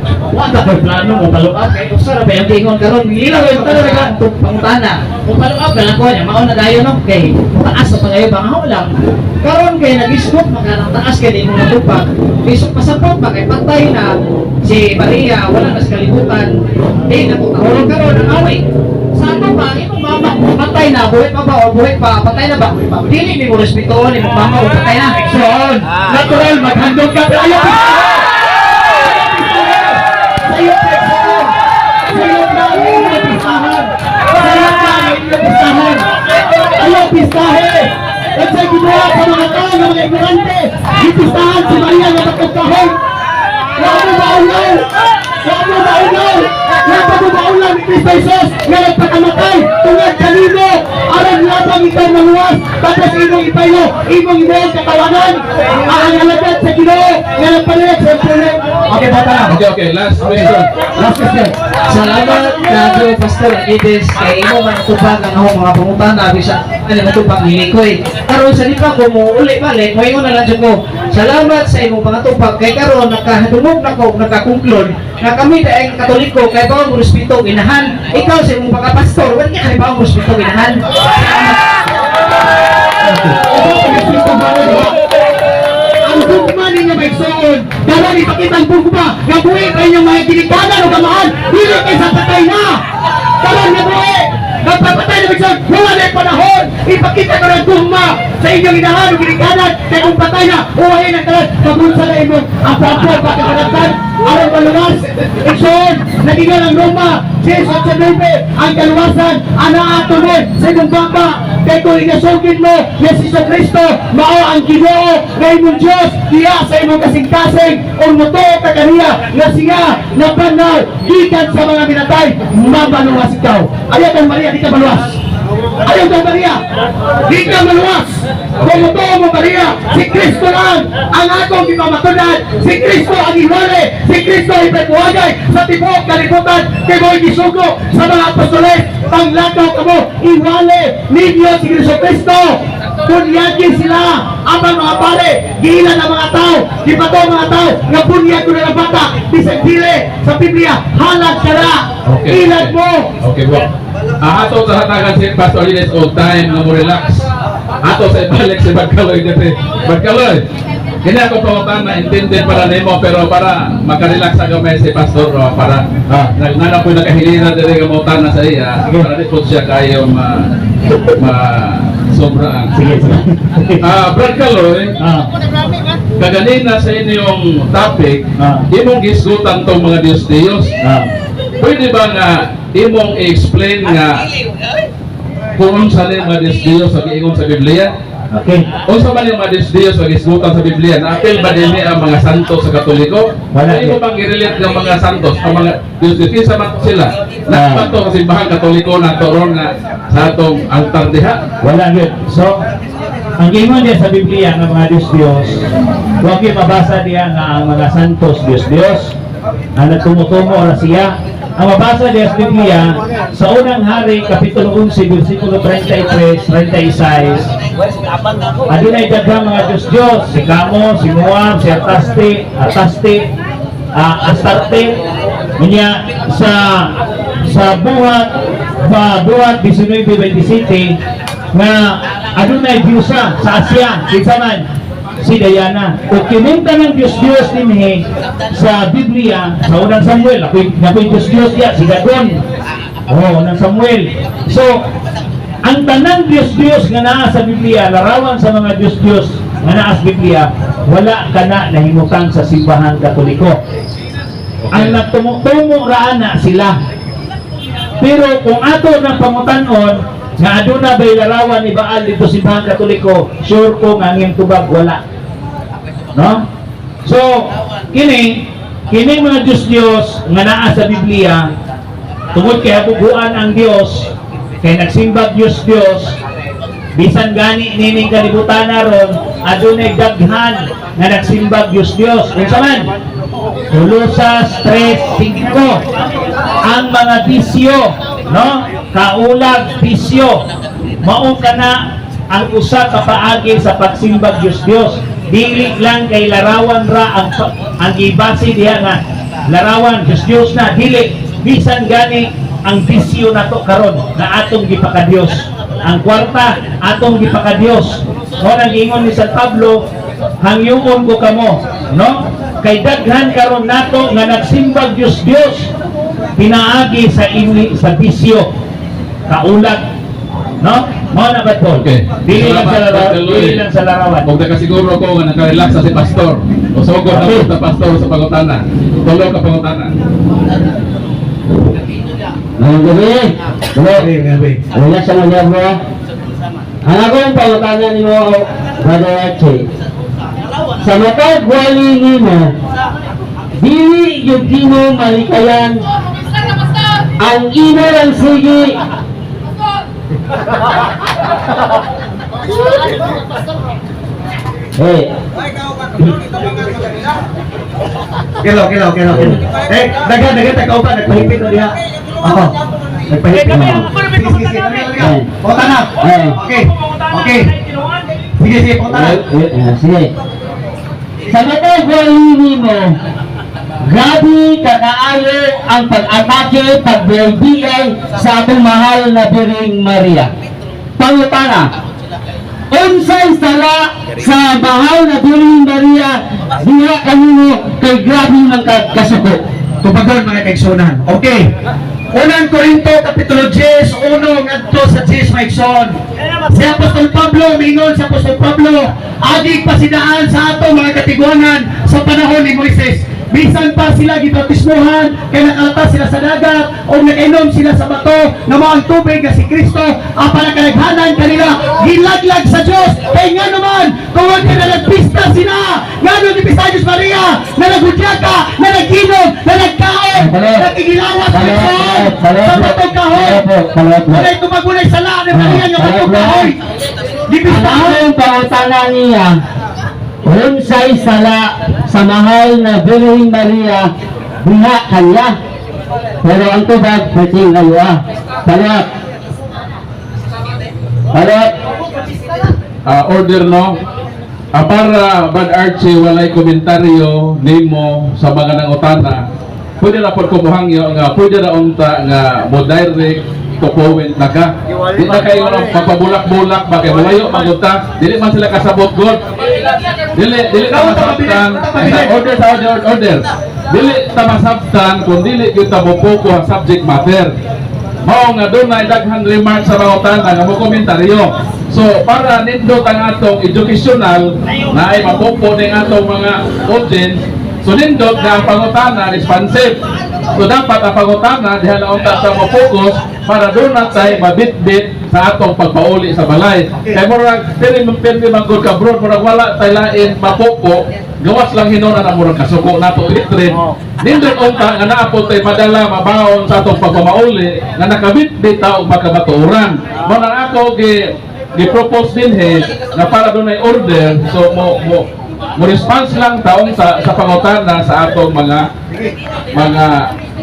Wala ko'y plano mo follow up kay usa ra ba yung ingon karon gila ko yung talaga pangutana. Kung follow up na lang ko niya mao na dayon, no, kay taas sa pangayo ba nga lang. Karon kay nag-isgot maka taas kay di mo natupag. Bisok pasapot ba kay patay na si Maria, wala na sa kalibutan. Di na ko karon karon ang away. Sa ano pa, imong mama, patay na, buhi pa ba o buhi pa, patay na ba? Dili ni mo respetuon imong mama o patay na. Son, natural maghandog ka pero ayaw Sayo, Pexon! Sayo na ang inyong pistahan! Sayo na ang inyong pistahan! Ayaw pistahe! At sa gibuhat sa mga tao ng mga ignorante, gipistahan si Maria nga matugkahon! Wa mo maulaw! Wa mo maulaw! Wa mo maulaw ni Kristo Jesus nga nagpakamatay tungod kanimo aron labang ikaw maluwas, tapos imong ipayo imong imong katawanan ang alagad sa Ginoo nga nagpalit sa pulit. Okay, bata lang. Okay, last question. Last question. Salamat kadyo, Pastor Aguides, kay imo man tubag ang akong mga pangutana bisan ano natubag nilikoy. Karon sa di pa ko mo uli balik, moingon na lang jud ko. Salamat sa imong pangatubag kay karon nakahadungog na ko, nakakonklud na kami daeng Katoliko kay bawang mo respeto og inahan. Ikaw sa imong pagkapastor, wala ka kay bawang mo respeto og inahan. Ito, ang gugma ninyo, maigsoon, dalan ipakita ang gugma nga buhi pa inyong mga ginikanan o kamahan, dili kay sa patay na. Karon nga buhi, nagpapatay na, maigsoon, wala na yung panahon, ipakita ko ng gugma sa inyong inahan o ginikanan, kay kung patay na, uwahin ang tanan, kabunsa na imong apo-apo, pagkakanatan, aron maluwas. Igsoon, nagingan ang Roma 10:9, ang kaluwasan, anaa mo sa imong baba, kay kung inasugin mo nga si Kristo mao ang Ginoo nga imong Dios diya sa imong kasing-kasing ug motuo ka kaniya nga siya nabanhaw gikan sa mga minatay, mabaluwas ikaw. Ayaw kang Maria, di ka maluwas. Ayaw kang Maria, di ka maluwas. Kung motuo mo Maria, si Kristo lang ang akong gipamatunan, si Kristo ang iwali, si Kristo ang ipabuhagay sa tibuok kalibutan, kay mo'y gisugo sa mga apostoles, panglakaw kamo, iwali ninyo si Kristo Kristo. Bunyagi sila amang mga pare, giilan ang mga tao, gibato ang mga tao nga bunyag ko na ng bata, bisag dili sa Biblia halag ka na. Ilan mo. Okay, bro. Ah, ato sa hatagan si Pastor Alides og time nga mo relax. Ato sa ibalik si Bagkaloy dito. Bagkaloy. Kini ako pangutana intended para nimo pero para makarelax sa gamay si Pastor, oh, para nagngano ko nakahilira diri nga mangutana sa iya para di po siya kayo ma ma sobraan. Sige, sige. Ah, Brad Kaloy, kaganina sa inyong topic, imong gisgutan tong mga Diyos-Diyos. Pwede ba nga imong i-explain nga kung unsa ni mga Diyos-Diyos sa giingon sa Biblia? Okay. Unsa man yung mga Diyos-Diyos sa gisgutan sa Biblia? Naapil ba dinhi ang mga santos sa Katoliko? Wala. Wala. Imo bang i-relate ng mga santos ang mga Diyos-Diyos? Kinsa man to sila? Naa to sa simbahang Katoliko na ron nga sa atong altar diha? Wala gyud. So, ang giingon diya sa Biblia ng mga Diyos-Diyos, huwag kayo mabasa diya nga ang mga santos Diyos-Diyos, ang nagtumutumo ra siya. Ang mabasa diya sa Biblia, sa Unang Hari, Kapitulo 11, versikulo 33, 36, adunay daghang mga Diyos-Diyos, si Kamo, si Moab, si Ataste, Ataste, Astarte, unya sa Buhat ba Buhat 19:27 nga adunay Diyosa sa Asia, kinsa man si Diana. O kininta ng Diyos-Diyos dinhi sa Biblia sa Unang Samuel, ako'y Diyos-Diyos diya si Dagon. Oh, unang Samuel. So, ang tanang Diyos-Diyos nga naa sa Biblia, larawan sa mga Diyos-Diyos nga naa sa Biblia, wala kana nahimutang sa Simbahang Katoliko. Ang nagtumo-tumo ra na sila. Pero kung ato ng pangutan-on, nga aduna bay larawan ni Baal dito sa Simbahang Katoliko, sure ko nga ang iyang tubag wala. No? So, kini kini mga Diyos-Diyos nga naa sa Biblia, tungod kay habuguan ang Dios, kay nagsimbag Diyos-Diyos, bisan gani nining kalibutan aron, adunay daghan nga nagsimbag Diyos-Diyos. Unsa man? Colosas 3:5. Ang mga bisyo, no? Kaulag, bisyo. Mao kana ang usa ka paagi sa pagsimbag Diyos-Diyos. Dili lang kay larawan ra ang gibase diha nga larawan Diyos-Diyos na, dili bisan gani ang bisyo nato karon na atong gipakadiyos. Ang kwarta atong gipakadiyos. Mao nang giingon ni San Pablo, "Hangyoon ko kamo," no? Kay daghan karon nato nga nagsimbag Diyos-Diyos pinaagi sa ini sa bisyo, kaulag, no? Mao na ba, Paul? Okay. Dili lang sa Salamat, larawan, Brother Louie. Dili lang sa larawan. Kung nakasiguro ko nga nakarelax na si Pastor. O sugod na po sa Pastor sa pangutana. Tulo ka pangutana. Ngayong gabi, bro, relax ang mga bro. Ang akong pangutana nimo, Brother Archie, sa matag wali nimo, dili gyud nimo malikayan ang imo lang sige. Eh, Kilo, kilo, kilo, kilo. Eh, daghan, daghan, tag-uban, nagpahipit na diha. Ako, nagpahipit na. Sige, sige, sige, dali, dali, dali. Pangutana. Eh. Okay, okay. Sige, sige, pangutana. Eh, eh, sige. Sa matag wali nimo, grabe kakaayo ang pag-atake, pagbigay sa atong mahal na Birheng Maria. Pangutana, unsay sala sa mahal na Birheng Maria diha kanino kay grabe man ka kasuko? Tubagon, mga kaigsunan. Okay. Unang Korinto, Kapitulo 10, 1 ngadto sa 10, mga igsoon. Si Apostol Pablo, mingon si Apostol Pablo, agig pasidaan sa ato mga katiguangan sa panahon ni Moises. Bisan pa sila gibautismuhan, kay nakalatas sila sa dagat, o nakainom sila sa bato, na mao ang tubig nga si Kristo, apan ang kalaghanan kanila, gilaglag sa Diyos. Kay nga naman, tungod kay nalagpista sila, ngano ni Pista Diyos Maria, na naghudyaka, na nag-inom, na nagkaon, nakigilawas sa igsoon, sa batong kahoy. Walay tumagunay sala ni Maria nga batong kahoy. Ang Gipistahon. akong pangutana niya, unsay sala sa mahal na Birheng Maria diha kanya? Pero ang tubag, pwede ngayo ah. Palap. Palap. Ah, order, no? Para Brad Archie walay komentaryo nimo sa mga nangutana, pwede na po kumuhangyo nga pwede na unta nga mo direct to point na ka. Di na kayo nga magpabulak-bulak ba kay malayo magunta, dili man sila kasabot god. Dili dili ta masabtan. Order sa order, order. Dili ta masabtan kung dili gyud ta mopoko ang subject matter. Mao nga dunay daghan remark sa mga utana nga mo komentaryo. So para nindot ang atong educational na ay mapupo ning atong mga audience, so nindot nga ang pangutana responsive. So dapat ang pangutana diha na unta sa mo focus para doon na tayo mabitbit sa atong pagpauli sa balay. Kay murag pili pili man gud ka, bro, murag wala tay lain mapupo, gawas lang hinuna na murag kasuko nato hatred. Nindot unta nga naa po tay madala mabaon sa atong pagpamauli nga nakabitbit ta og makabatuoran. Mao nang ako gi gi-propose dinhi na para dunay order, so mo mo mo response lang taong sa pangutana sa atong mga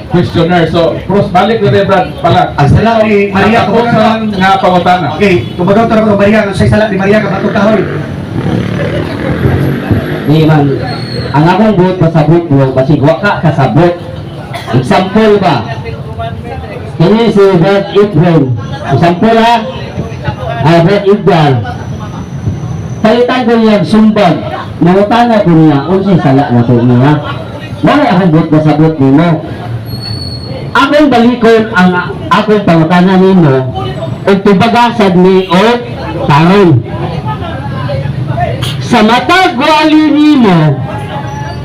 questionnaire. So, pros balik na Brad pala. Ang sala ni Maria Katapusan nga pangutana. Okay, tubagon ta ko Maria, ang sala ni Maria kabatong kahoy. Di man, ang akong buot pasabot, bro, basig wa ka kasabot. Example ba? Kini si Brad Ibrahim. Example ha? Ah, Brad Edgar. Palitan ko niya sumbag. Mangutana ko niya, unsay sala na to niya. Wala akong buot pasabot nimo. Akong balikon ang Akong pangutana nimo ug tubaga sad ni o tarong. Sa matag wali nimo,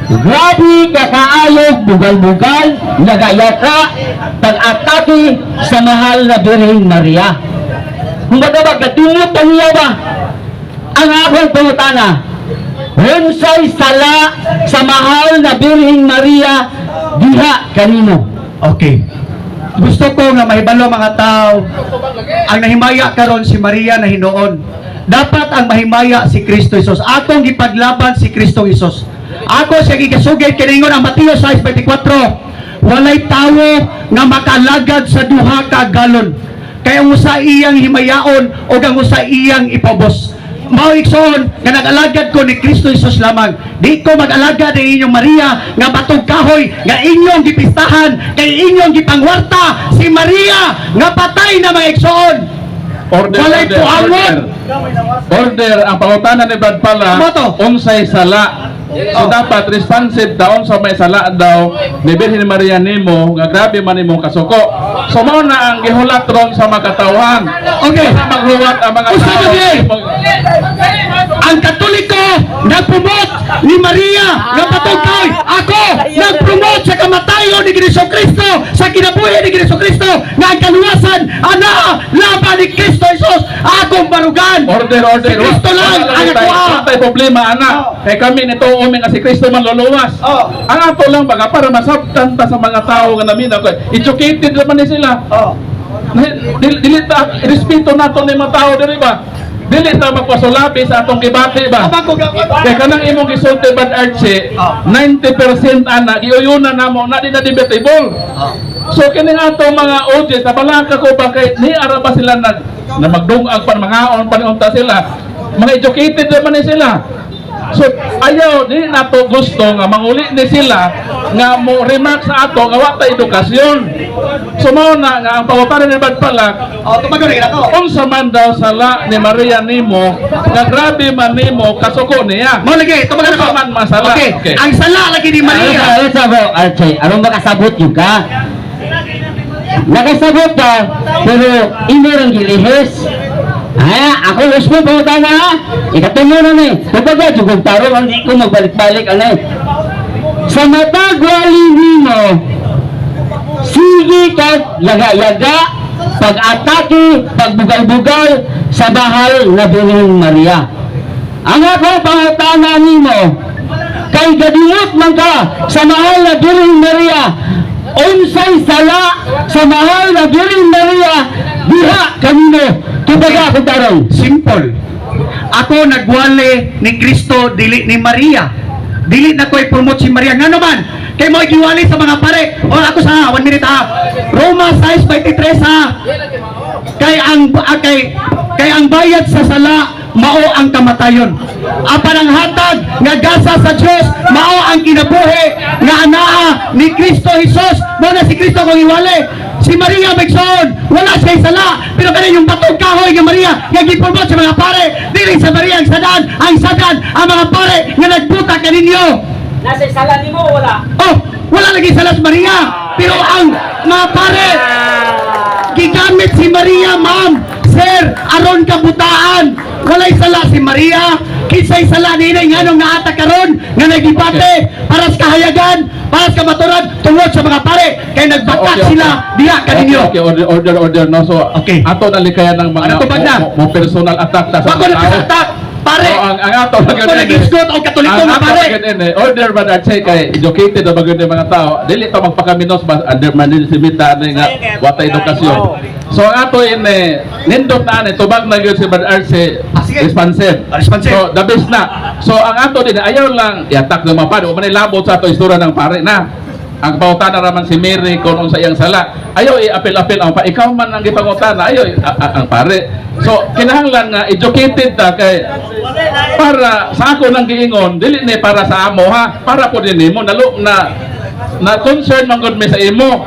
grabe ka kaayog bugal-bugal, nagayaka, pag-atake sa mahal na Birheng Maria. Kumbaga ba, katumot ang iya ba? Ang akong pangutana, unsay sala sa mahal na Birheng Maria diha kanino? Okay. Gusto ko nga mahibalo mga tao ang nahimaya karon si Maria na hinuon. Dapat ang mahimaya si Kristo Jesus. Atong gipaglaban si Kristo Jesus. Ako siya gigasugid kiningon ang Mateo 6:24. Walay tawo nga makalagad sa duha ka galon. Kay ang usa iyang himayaon o ang usa iyang ipabos. Mao, igsoon, nga nag-alagad ko ni Kristo Jesus lamang. Di ko mag-alagad ni inyong Maria nga batong kahoy nga inyong gipistahan kay inyong gipangwarta si Maria nga patay na, mga igsoon. Order, Walay order, puangon. order. Order, ang pangutana ni Brad pala, Mo to? Unsay sala. So dapat responsive daw sa may sala daw ni Birhen Maria nimo nga grabe man imong kasuko. So mao na ang gihulat ron sa mga katawhan. Okay. Kasi maghuwat ang mga Usa tao. gabi. Ang Katoliko nagpromote ni Maria nga batong kahoy. Ako nagpromote sa kamatayon ni Kristo Kristo, sa kinabuhi ni Kristo Kristo nga ang kaluwasan ana laban ni Kristo Jesus akong barugan. Order, order. Si Kristo lang Wala ang tayo- ako. wala tayo problema, ana. Kay kami nito umi nga si Kristo man luluwas. Ang ato lang baga para masabtan ta sa mga tao nga naminaw kay educated naman ni sila. Dili, dili ta respeto nato ni mga tao diri ba? Dili ta magpasulabi sa atong gibati ba? Kay kanang imong gisulti, Brad Archie, 90% ana giuyunan namo na di na debatable. So kini nga atong mga audience, nabalaka ko ba kay ni ara ba sila nag na magdungag pa mangaon pa unta sila. Mga educated naman ni sila. So ayaw di nato gusto nga manguli ni sila nga mo remark sa ato nga wa ta edukasyon. So mao na nga ang pangutana ni Brad Palak, Oh, tumago na ako. unsa man daw sala ni Maria nimo nga grabe man nimo kasuko niya. Mao lagi, tumago na ako. Unsa man masala? Okay. Okay. Ang sala lagi ni Maria. Ano sa bro, Archie? Aron makasabot yun ka? Nakasabot ka, pero imo rang gilihis. Ay, ako gusto mo pa na ha? Ikatulo na ni. Tubaga, jugong tarong, hindi ko magbalik-balik, ano eh. Sa matag wali nimo, sige ka yaga-yaga, pag-atake, pagbugal-bugal sa bahal na Birheng Maria. Ang ako pangutana nimo, kay gadingot man ka sa mahal na Birheng Maria, unsay sala sa mahal na Birheng Maria diha kanino? Tubaga akong tarong. Simple. Ako nagwali ni Kristo, dili ni Maria. Dili na ko i-promote si Maria. Ngano man? Kay mo giwali sa mga pare. O ako sa 1 minute ha. Roma 6:23 ha. Kay ang bayad sa sala mao ang kamatayon. Apan ang hatag nga gasa sa Dios mao ang kinabuhi nga anaa ni Kristo Jesus. Mao na si Kristo kung iwali. Si Maria, Megson, wala siya sala. Pero kanin yung batong kahoy nga Maria nga gipromote sa mga pare, dili sa Maria ang sadan ang mga pare nga nagbuta kaninyo. Nasa sala nimo wala? Oh, wala lagi sala si Maria. Pero ang mga pare, gigamit si Maria, ma'am, sir, aron kabutaan. Walay sala si Maria. Kinsay sala nila nganong naata karon nga nagibate para sa kahayagan, para sa kamaturan tungod sa mga pare kay nagbata sila diha kaninyo. Okay, order, order, order. No? So, ato na likayan ng mga Ano tubag na? mo personal attack ta sa Bago mga na tao. attack, pare. So, ang ato Bago nag-isgot o Katoliko ang nga ato pare. na ganun eh, order ba na check kay educated na bagay mga tao. Dili to magpakaminos ba under man si Mita ani nga wata edukasyon. So ang ato ini nindot na ani tubag na gyud si Brad Arce Sige. responsive. Responsive. So the best na. So ang ato din ayaw lang i-attack ng mga pare. Wa man labot sa ato istorya ng pare na. Ang pangutana raman si Mary kung unsa iyang sala. Ayaw i-apel-apel ang pa ikaw man ang gipangutana, ayaw ang pare. So kinahanglan nga educated ta kay para sa ako nang giingon, dili ni para sa amo ha, para po din nimo nalo na na concern man gud mi sa imo.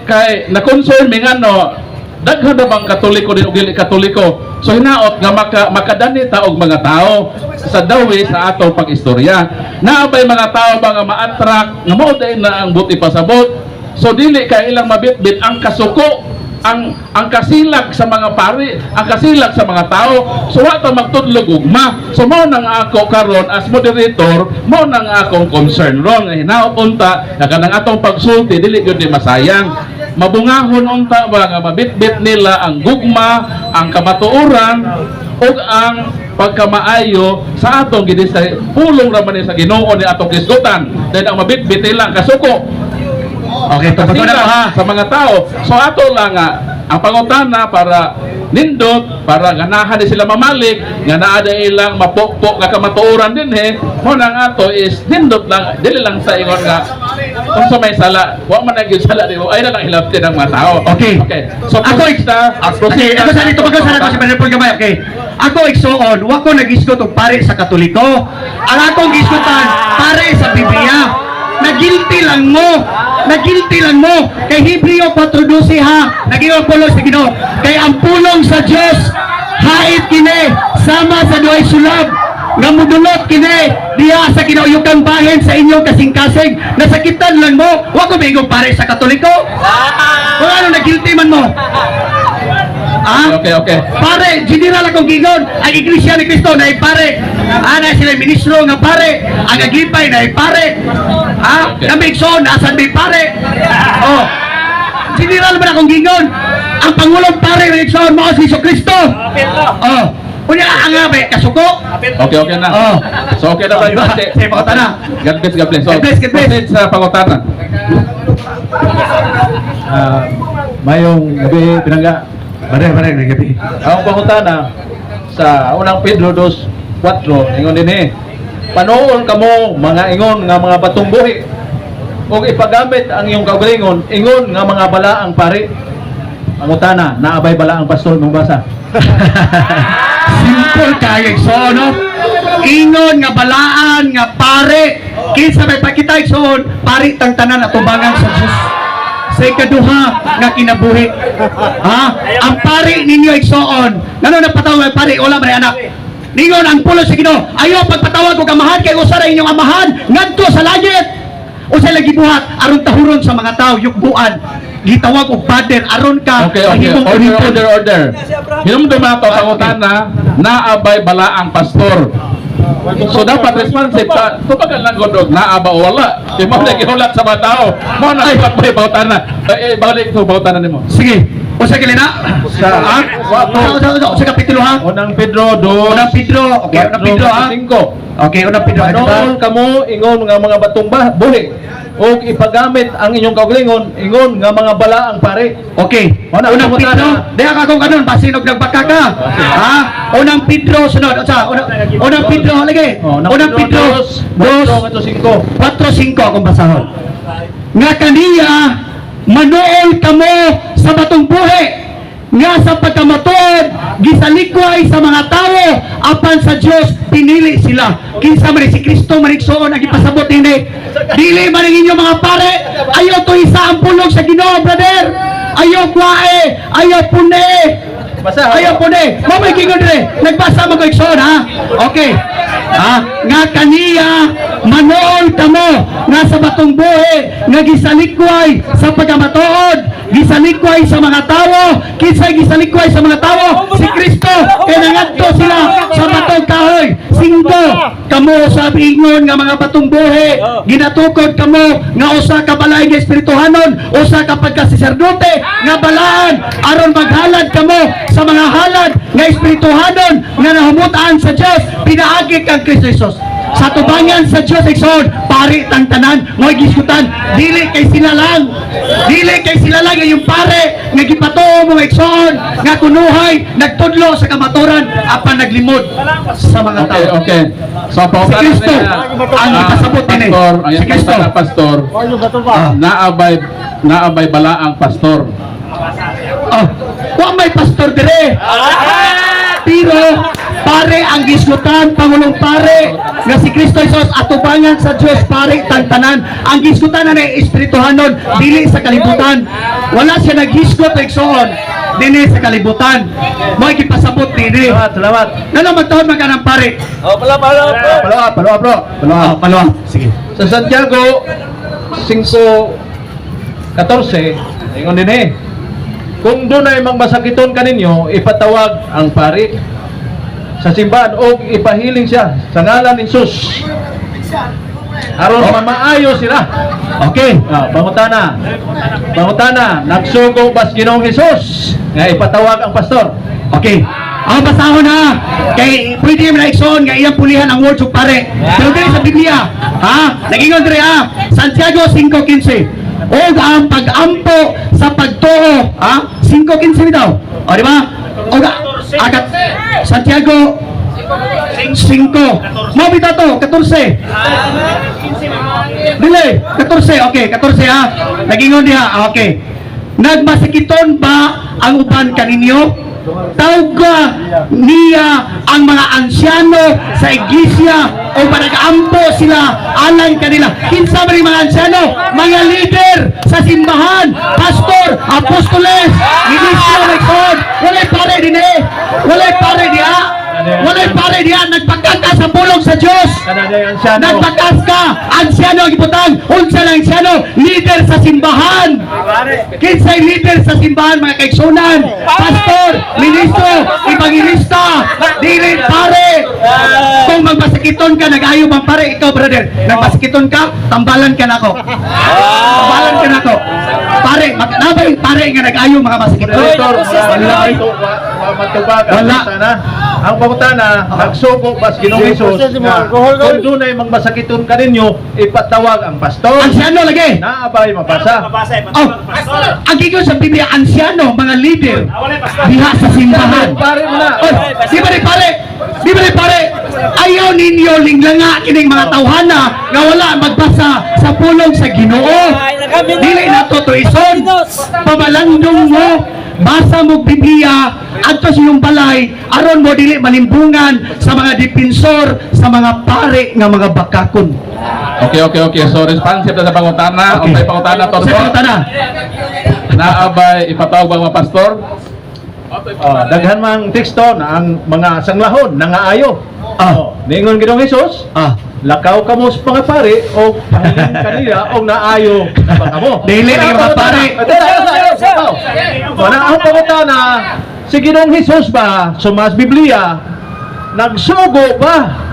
Kay na concern mi ngano daghan na bang Katoliko din og dili Katoliko. So hinaot nga makadani ta og mga tao sa dawi sa ato pag-istorya. Naa bay mga tao ba nga ma-attract nga mao day na ang buti pasabot. So dili kay ilang mabitbit ang kasuko. Ang kasilag sa mga pari, ang kasilag sa mga tao. So wa ta magtudlog ugma. So mao nang ako karon as moderator, mao nang akong concern ron nga hinaot unta nga kanang atong pagsulti dili gyud ni masayang. Mabungahon unta ba nga mabitbit nila ang gugma, ang kamatuoran ug ang pagkamaayo sa atong gidi sa pulong ra man ni sa Ginoo ni atong hisgutan. Dahil ang mabitbit nila ang kasuko Okay, tubag na sila ha. sa mga tao. So ato lang nga ang pangutana para nindot, para ganahan ni sila mamalik, nga naa na ilang mapokpok nga kamatuoran din he, mo nang ato is nindot lang, dili lang sa ingon nga kung sa may sala, wa man nagyud sala di mo, ay na lang hilabti ng mga tao. Okay. Okay. So Ako, proceed na, Okay, proceed ako sa dito pagka sana ko si Brother Paul Gamay, okay. Ako igsuon, wa ko nag-isgot og pare sa Katoliko. Ang akong gisgutan, pare sa Biblia. Nagilty lang mo. Nagilty lang mo. Kay Hebreo 4:12 ha. Naging pulong sa Ginoo. Kay ang pulong sa Dios hait kini sama sa duhay sulab nga mudulot kini diha sa kinauyukan bahin sa inyong kasing-kasing. Nasakitan lang mo. Wa ko miingong pare sa Katoliko. Kung ano nagilty man mo. Ah? Okay. Pare, general akong gingon, ang Iglesia ni Cristo na pare. Ah, na sila ministro nga pare, ang Aglipay na pare. Ah, Okay. kami igsoon, asan may pare. Oh. General man akong gingon. Ang pangulong pare ng igsoon mao si Jesu Kristo. Oh. Unya ang nga may kasuko. Okay na. Oh. So okay na ba? Oh, diba? Sige, pangutana. God bless, God bless. So, God bless, God bless. proceed sa pangutana. Ah, mayong gabi pinangga. Bare, bare, gabi. Ang pangutana sa unang Pedro 2:4 ingon dinhi. Panoon kamo mga ingon nga mga batong buhi ug ipagamit ang iyong kaugalingon ingon nga mga balaang pari. Pangutana, naabay balaang pastor mong basa. Simple kayo igsoon, no? Ingon nga balaan nga pare. Kinsa may pakita igsoon, pare tang tanan atubangan sa Dios. Sa ikaduha nga kinabuhi. Ha? Ang pare ninyo igsoon. Ngano napatawag ang pare wala man ay anak. Ningon ang pulo sa Ginoo, ayaw pagpatawag og amahan kay usa ra inyong amahan ngadto sa langit. Usa lagi buhat aron tahuron sa mga tao yukbuan. Gitawag og father aron ka Okay. mahimong Order, ulipon. order, order. Hinumdum ato pangutana, naabay balaang pastor. So dapat responsive ta, tubagan lang gud og naa ba o wala. Di mo na gihulat sa mga tao. Mo na sulat pa pangutana. Eh, balik to pangutana nimo. Sige. Usa kili na? Sa Ha? Usa, usa, usa kapitulo ha? Unang Pedro 2 Unang Pedro. Okay, unang Pedro ha? 5. Okay, unang Pedro. Ano ba? Panoon kamo ingon nga mga batong buhi ug ipagamit ang inyong kaugalingon ingon nga mga balaang pare. Okay. Una, Unang una, Pedro. una. Diha ka kung kanon basin og nagbaka ka. Ha? Unang Pedro sunod. Usa, unang Pedro lagi. Oh, Unang Pedro. 2 Dos, 4 5. 4-5 akong basahon. Nga kaniya manuol kamo sa batong buhi nga sa pagkamatuod gisalikway sa mga tawo apan sa Dios pinili sila. Kinsa man ni si Kristo man igsoon ang ipasabot nini. Dili man ang inyong mga pare, ayaw to isa ang pulong sa Ginoo, brother. Ayaw kwae, ayaw pune. Basa. Ayaw pune. Mo may gingon dire. Nagbasa mo ko igsoon ha. Okay. Ha? Nga kaniya manool kamo nga sa batong buhi nga gisalikway sa pagkamatuod, gisalikway sa mga tawo. Kinsay gisalikway sa mga tawo? Si Kristo. Kay nangadto sila sa batong kahoy. Singko kamo sa ingon nga mga batong buhi, ginatukod kamo nga usa ka balay nga espirituhanon, usa ka pagkasaserdote nga balaan aron maghalad kamo sa mga halad nga espirituhanon nga nahumutan sa Dios pinaagi kang Kristo Jesus. Sa tubangan sa Dios igsoon, pari tang tanan mo'y gisgutan, dili kay sila lang, dili kay sila lang yung pare nga gipatuo mo igsoon nga kunuhay nagtudlo sa kamaturan apan naglimod sa mga Okay, tao. okay. So pangutana Si Kristo, niya, ang ipasabot nini. Pastor, ang Si Kristo. ipasabot pastor. Naabay balaang pastor. Oh, wa may pastor dire. Pero pare ang gisgutan, pangulong pare nga si Kristo Jesus atubangan sa Dios pare tantanan. Ang gisgutan na ni espirituhanon dili sa kalibutan. Wala siya naghisgot igsoon dinhi sa kalibutan. Mo'y gipasabot dinhi. Salamat, salamat. Ngano magtuon man ka ng pare? Oh, pala pala. Pala pala bro. Pala. Oh, palwa. Sige. Sa Santiago 5:14 ingon dinhi. Kung dunay magmasakiton kaninyo, ipatawag ang pari sa simbahan o ipahiling siya sa ngalan ni Jesus. Aron mamaayo sila. Okay. Ah, pangutana. Pangutana, nagsugo bas Ginoong Hesus nga ipatawag ang pastor? Okay. Ang basahon ha. Kay pwede mo na igsoon nga iyang pulihan ang words of pare. Pero diri sa Biblia, ha? Nagingon diri ha. Santiago 5:15. Og ang pag-ampo sa pagtuo, ha? 5:15 bitaw. O, di ba? Og agat Santiago 5. Mo bitaw to, 14. Dili, 14. Okay, 14 ha. Nagingon diha. Ah, okay. Nagmasakiton ba ang uban kaninyo? Tawga niya ang mga ansyano sa iglesia o panag-ampo sila alang kanila. Kinsa man yung mga ansyano? Mga leader sa simbahan, pastor, apostoles, ministro, rekord. Walay pare din eh. Walay pare diha. Walay pare diha. Nagpagkanta sa pulong sa Diyos. Kanang ansyano. Nagbakas ka, ansyano ang ibutang, unsa lang ansyano, leader sa simbahan. Kinsay leader sa simbahan, mga kaigsunan? Pastor, ministro, evangelista, dili pare. Kung magmasakiton ka, nag-ayo bang pare? Ikaw, brother, nagmasakiton ka, tambalan ka nako. Tambalan ka nako. Pare, nabay pare nga nag-ayo mga masakiton? Pastor, wala ito, wa matubag ang Wala. pangutana. Ang pangutana, nagsugo bas Ginoong Hesus nga kung dunay magmasakiton kaninyo, ipatawag ang pastor. Ansyano lagi. Naabay mabasa. Oh, ang gigon sa Biblia, ansyano, mga leader, diha sa simbahan. Pare mo na. Oy, di ba ni pare? Di ba ni pare? Ayaw ninyo linglanga kining mga tawhana nga wala magbasa sa pulong sa Ginoo. Dili na to tuison. Pamalandong mo, basa mo Biblia adto sa iyong balay aron mo dili malimbungan sa mga depensor, sa mga pare nga mga bakakon. Okay. So responsive na sa pangutana. Okay. Okay, pangutana to. Sa pangutana. Naabay ipatawag ang mga pastor? Ah, daghan mang teksto na ang mga sanglahon nangaayo. Ah. Oh, ningon Ginoong Hesus, lakaw kamo sa mga pare o pahiling kanila o naayo na ba kamo? Dili na yung mga pare. Wala ang pangutana, si Ginoong Hesus ba sumas Biblia nagsugo ba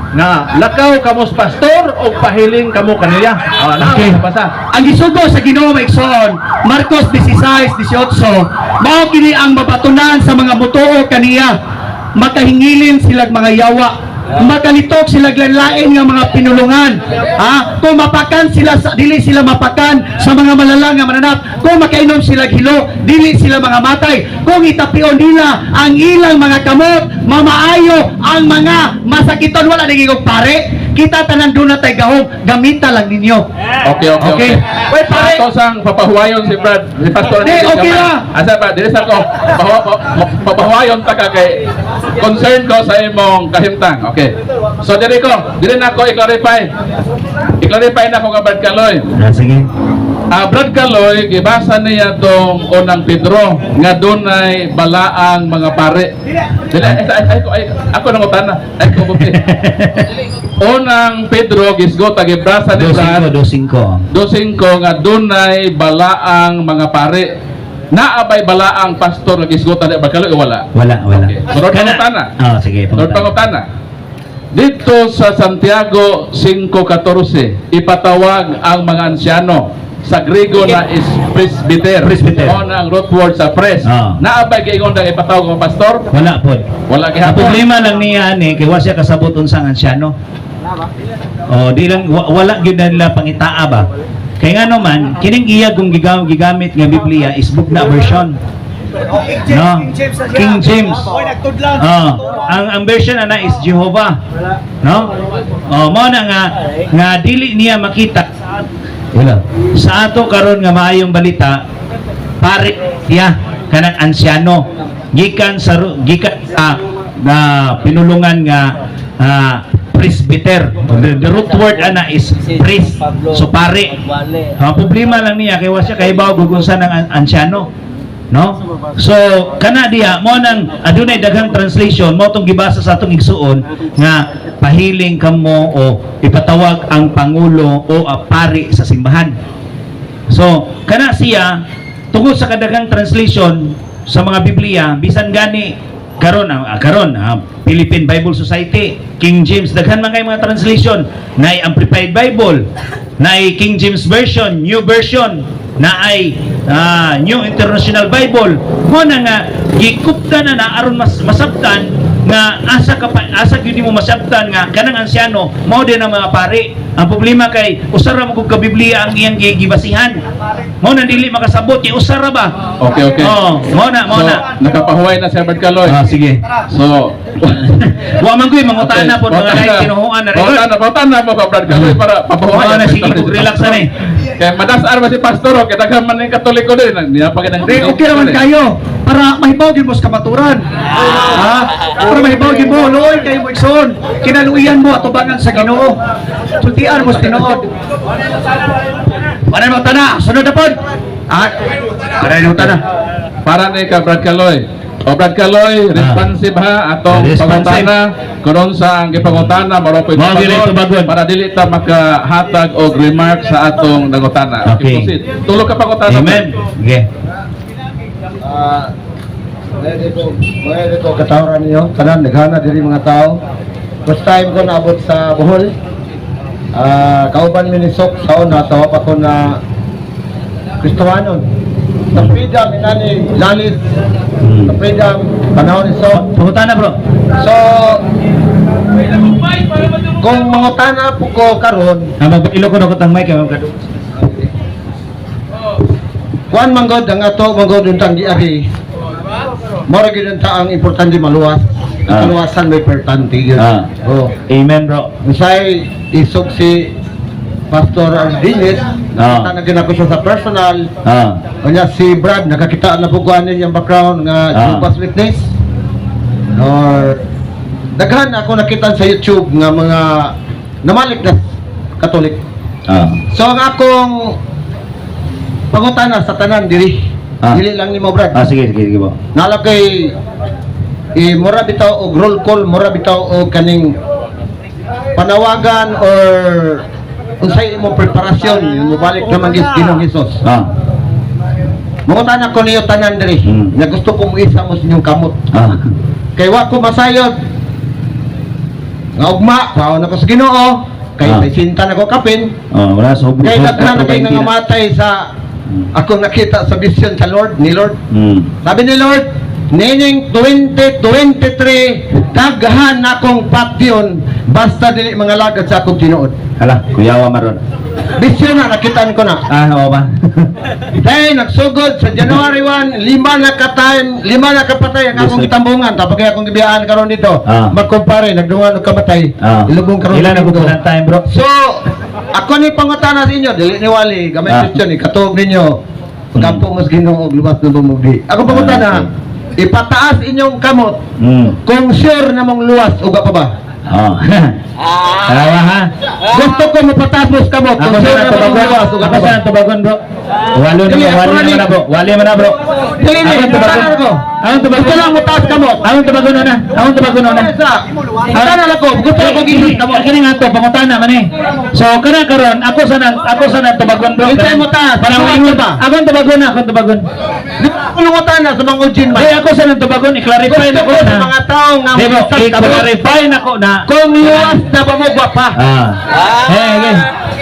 na lakaw kamo sa pastor o pahiling kamo kanila? Ah, na, Okay. basa. Ang gisugo sa Ginoo, maigsoon, Marcos 16:18, mao kini ang mabatunan sa mga mutuo kaniya. Makahingilin silag mga yawa, makalitok sila lain nga mga pinulungan. Ha? Kung mapakan sila sa, dili sila mapakan sa mga malala nga mananap. Kung makainom sila hilo, dili sila mga matay. Kung itapion nila ang ilang mga kamot, mamaayo ang mga masakiton. Wala nagiging pare. Kita tanan doon na tay gahom, gamita lang ninyo. Okay. Okay. Wait, pare. Ato sang papahuwayon si Brad, si Pastor. Di, okay ra. Asa ba? Dili sa ko. Papahuwayon ta ka kay concern ko sa imong kahimtang. Okay. So diri ko, diri na ko i-clarify. I-clarify na ko nga Brad Kaloy. Ah, sige. Ah, Brad Kaloy, gibasa niya tong unang Pedro nga dunay balaang mga pare. Dili, ay, ay, ay, ay, ako nangutana. Ay ko buti. Unang Pedro gisgota gibrasa ni Brad 2-5, 2-5. 2:5 nga dunay balaang mga pare. Naabay balaang pastor nga gisgota ni Brad Kaloy o wala? Wala, wala. Okay. Sunod pangutana. Ah, sige, Sunod pangutana. pangutana. Dito sa Santiago 5:14, ipatawag ang mga ansyano. Sa Grego na is presbyter. Presbyter. O na ang root word sa pres. Ah. Naabay giingon na ipatawag ang pastor? Wala po. Wala Ang gihapon. problema lang niya ani kay wa siya kasabot unsang ansyano. Oh, di lang wala gyud na nila pangitaa ba. Kay nga naman kining iya kung gigamit nga Biblia is book na version. No? King James. Oh, ang version ana is Jehovah. No? Oh, mao na nga nga dili niya makita. Wala. Sa ato karon nga maayong balita, pare siya kanang ansyano gikan sa gikan sa na pinulungan nga presbyter. The root word ana is priest. So pare. Ang problema lang niya kay wa siya kahibaw kung unsa ng ansyano. No? So kana diha mo nang adunay daghang translation mo tong gibasa sa atong igsuon nga pahiling kamo o ipatawag ang pangulo o pari sa simbahan. So kana siya Tungod sa kadaghang translation sa mga Biblia, bisan gani karon karon Philippine Bible Society, King James, daghan man kay mga translation, naay Amplified Bible, naay King James Version, New Version, naay New International Bible. Mo na nga gikupta na na aron mas masabtan nga asa ka pa, asa gyud nimo masabtan nga kanang ansyano mao din ang mga pari. Ang problema kay usa ra man ka Biblia ang iyang gibasihan. Mao na dili makasabot kay usa ra ba. Okay. Oh, mao na, mao So, na. nakapahuway na si Brad Kaloy. Ah, sige. So, Wa man koy mangutana po mga lahi tinuhuan na rin. Pangutana mo ka, Brad Kaloy, para papahuway. Mao na, sige, relax na ni. Kaya madas-ar ba si Pastor, oh, kaya daghan man yung Katoliko din. Niya pa kinang Di, okay naman kayo. Para mahibaw gyud mo sa kamaturan. Ha? Para mahibaw gyud mo, luoy kayo mo igsoon. Kinaluian mo atubangan sa Ginoo. Sultian mo sa tinuod. Para mo tana, sunod na pod. Ah, para mo tana. Para ni ka, Brad Kaloy. O Brad Kaloy, responsive ha atong Responsive. pangutana kuron sa ang gipangutana maro po Mao gyud ang tubagon. para dili ta makahatag og remark sa atong nangutana. Okay. Proceed. Tulo ka pangutana. Amen. Okay. Ah, Pwede ko katawran niyo, tanan naghana diri mga tao. First time ko naabot sa Bohol. Ah, kauban mi ni Sok sa una tawa pa ko na Kristohanon. Sa freedom inani lalis sa freedom panahon ni Sok. Pangutana, bro. So kung mangutana po ko karon, Ah, magpakilo ko na ko tang mic kay magkadu. kuan manggod ang ato manggod untang giari. Mora gyud unta ang importante maluwas. Kaluwasan may importante yun. Oh. Amen, bro. Misay isog si Pastor Ardines, nakita na gyud ako siya sa personal. Unya si Brad nakakita na po ko ani iyang background nga Jehovah's Witness. Or daghan ako nakita sa YouTube nga mga namalik na Katolik. So ang akong pangutana sa tanan diri, dili lang nimo, Brad. Ah, sige, sige, sige po. Nala kay mura bitaw og roll call, mura bitaw og kaning panawagan or unsay imong preparasyon mobalik naman gis Ginoong Hesus. Mangutana ko niyo tanan diri nga gusto ko muisa mo sa inyong kamot. Kay wa ko masayod nga ugma, paon ako sa Ginoo, kay may sinta na ko kapin. Oh, wala sa hubos. Kay daghan na kay nangamatay sa ako nakita sa vision sa Lord ni Lord. Sabi ni Lord, nining 2023 daghan akong patyon basta dili mga lagad sa akong tinuod. Hala, kuyawa maron. Vision na nakitaan ko na. Ah, oo ba? Dahil nagsugod sa January 1, lima na ka time, lima na kapatay ang akong Yes, sir. gitambungan. Tapos kaya akong gibiyaan karon dito. Magkumpare, nagdungan og kamatay. Ilubong karon. Ilan sa na Domingo. kukunan time, bro? So, ako ni pangutana sa inyo, dili ni Wali, gamay Christian, ikatuog ninyo. Pagkampo mas Ginoo og luwas na bumugdi. Ako pangutana, ipataas inyong kamot kung sure na mong luwas uga pa ba? Oh. Tama ha? Gusto ko mapataas mo sa kamot kung Ako sure sana na mong tubagon. luwas uga Ako pa ba? sana tubagon, bro. Walo Dili, na, ako wali na naman na, bro. Wali man na, bro. Dili, Akong dili, tubagon. putana ko. Akong tubagon. Gusto lang mo taas kamot. Akong tubagon na. Akong tubagon na. Putana na ko, gusto ko Kini kini nga to pangutana man eh. So kana karon ako sana tubagon, bro. Unsay mo taas? Para Tubagon moingon ba? Akong tubagon na, akong tubagon. Di ba ako lungutan na sa mga ujin man? Di ako sana tubagon, i-clarify Gusto na ko ko sa na. mga tao nga Di bro, moisas kamot. i-clarify na ko na. Kung luwas na ba mo pa? Eh, okay.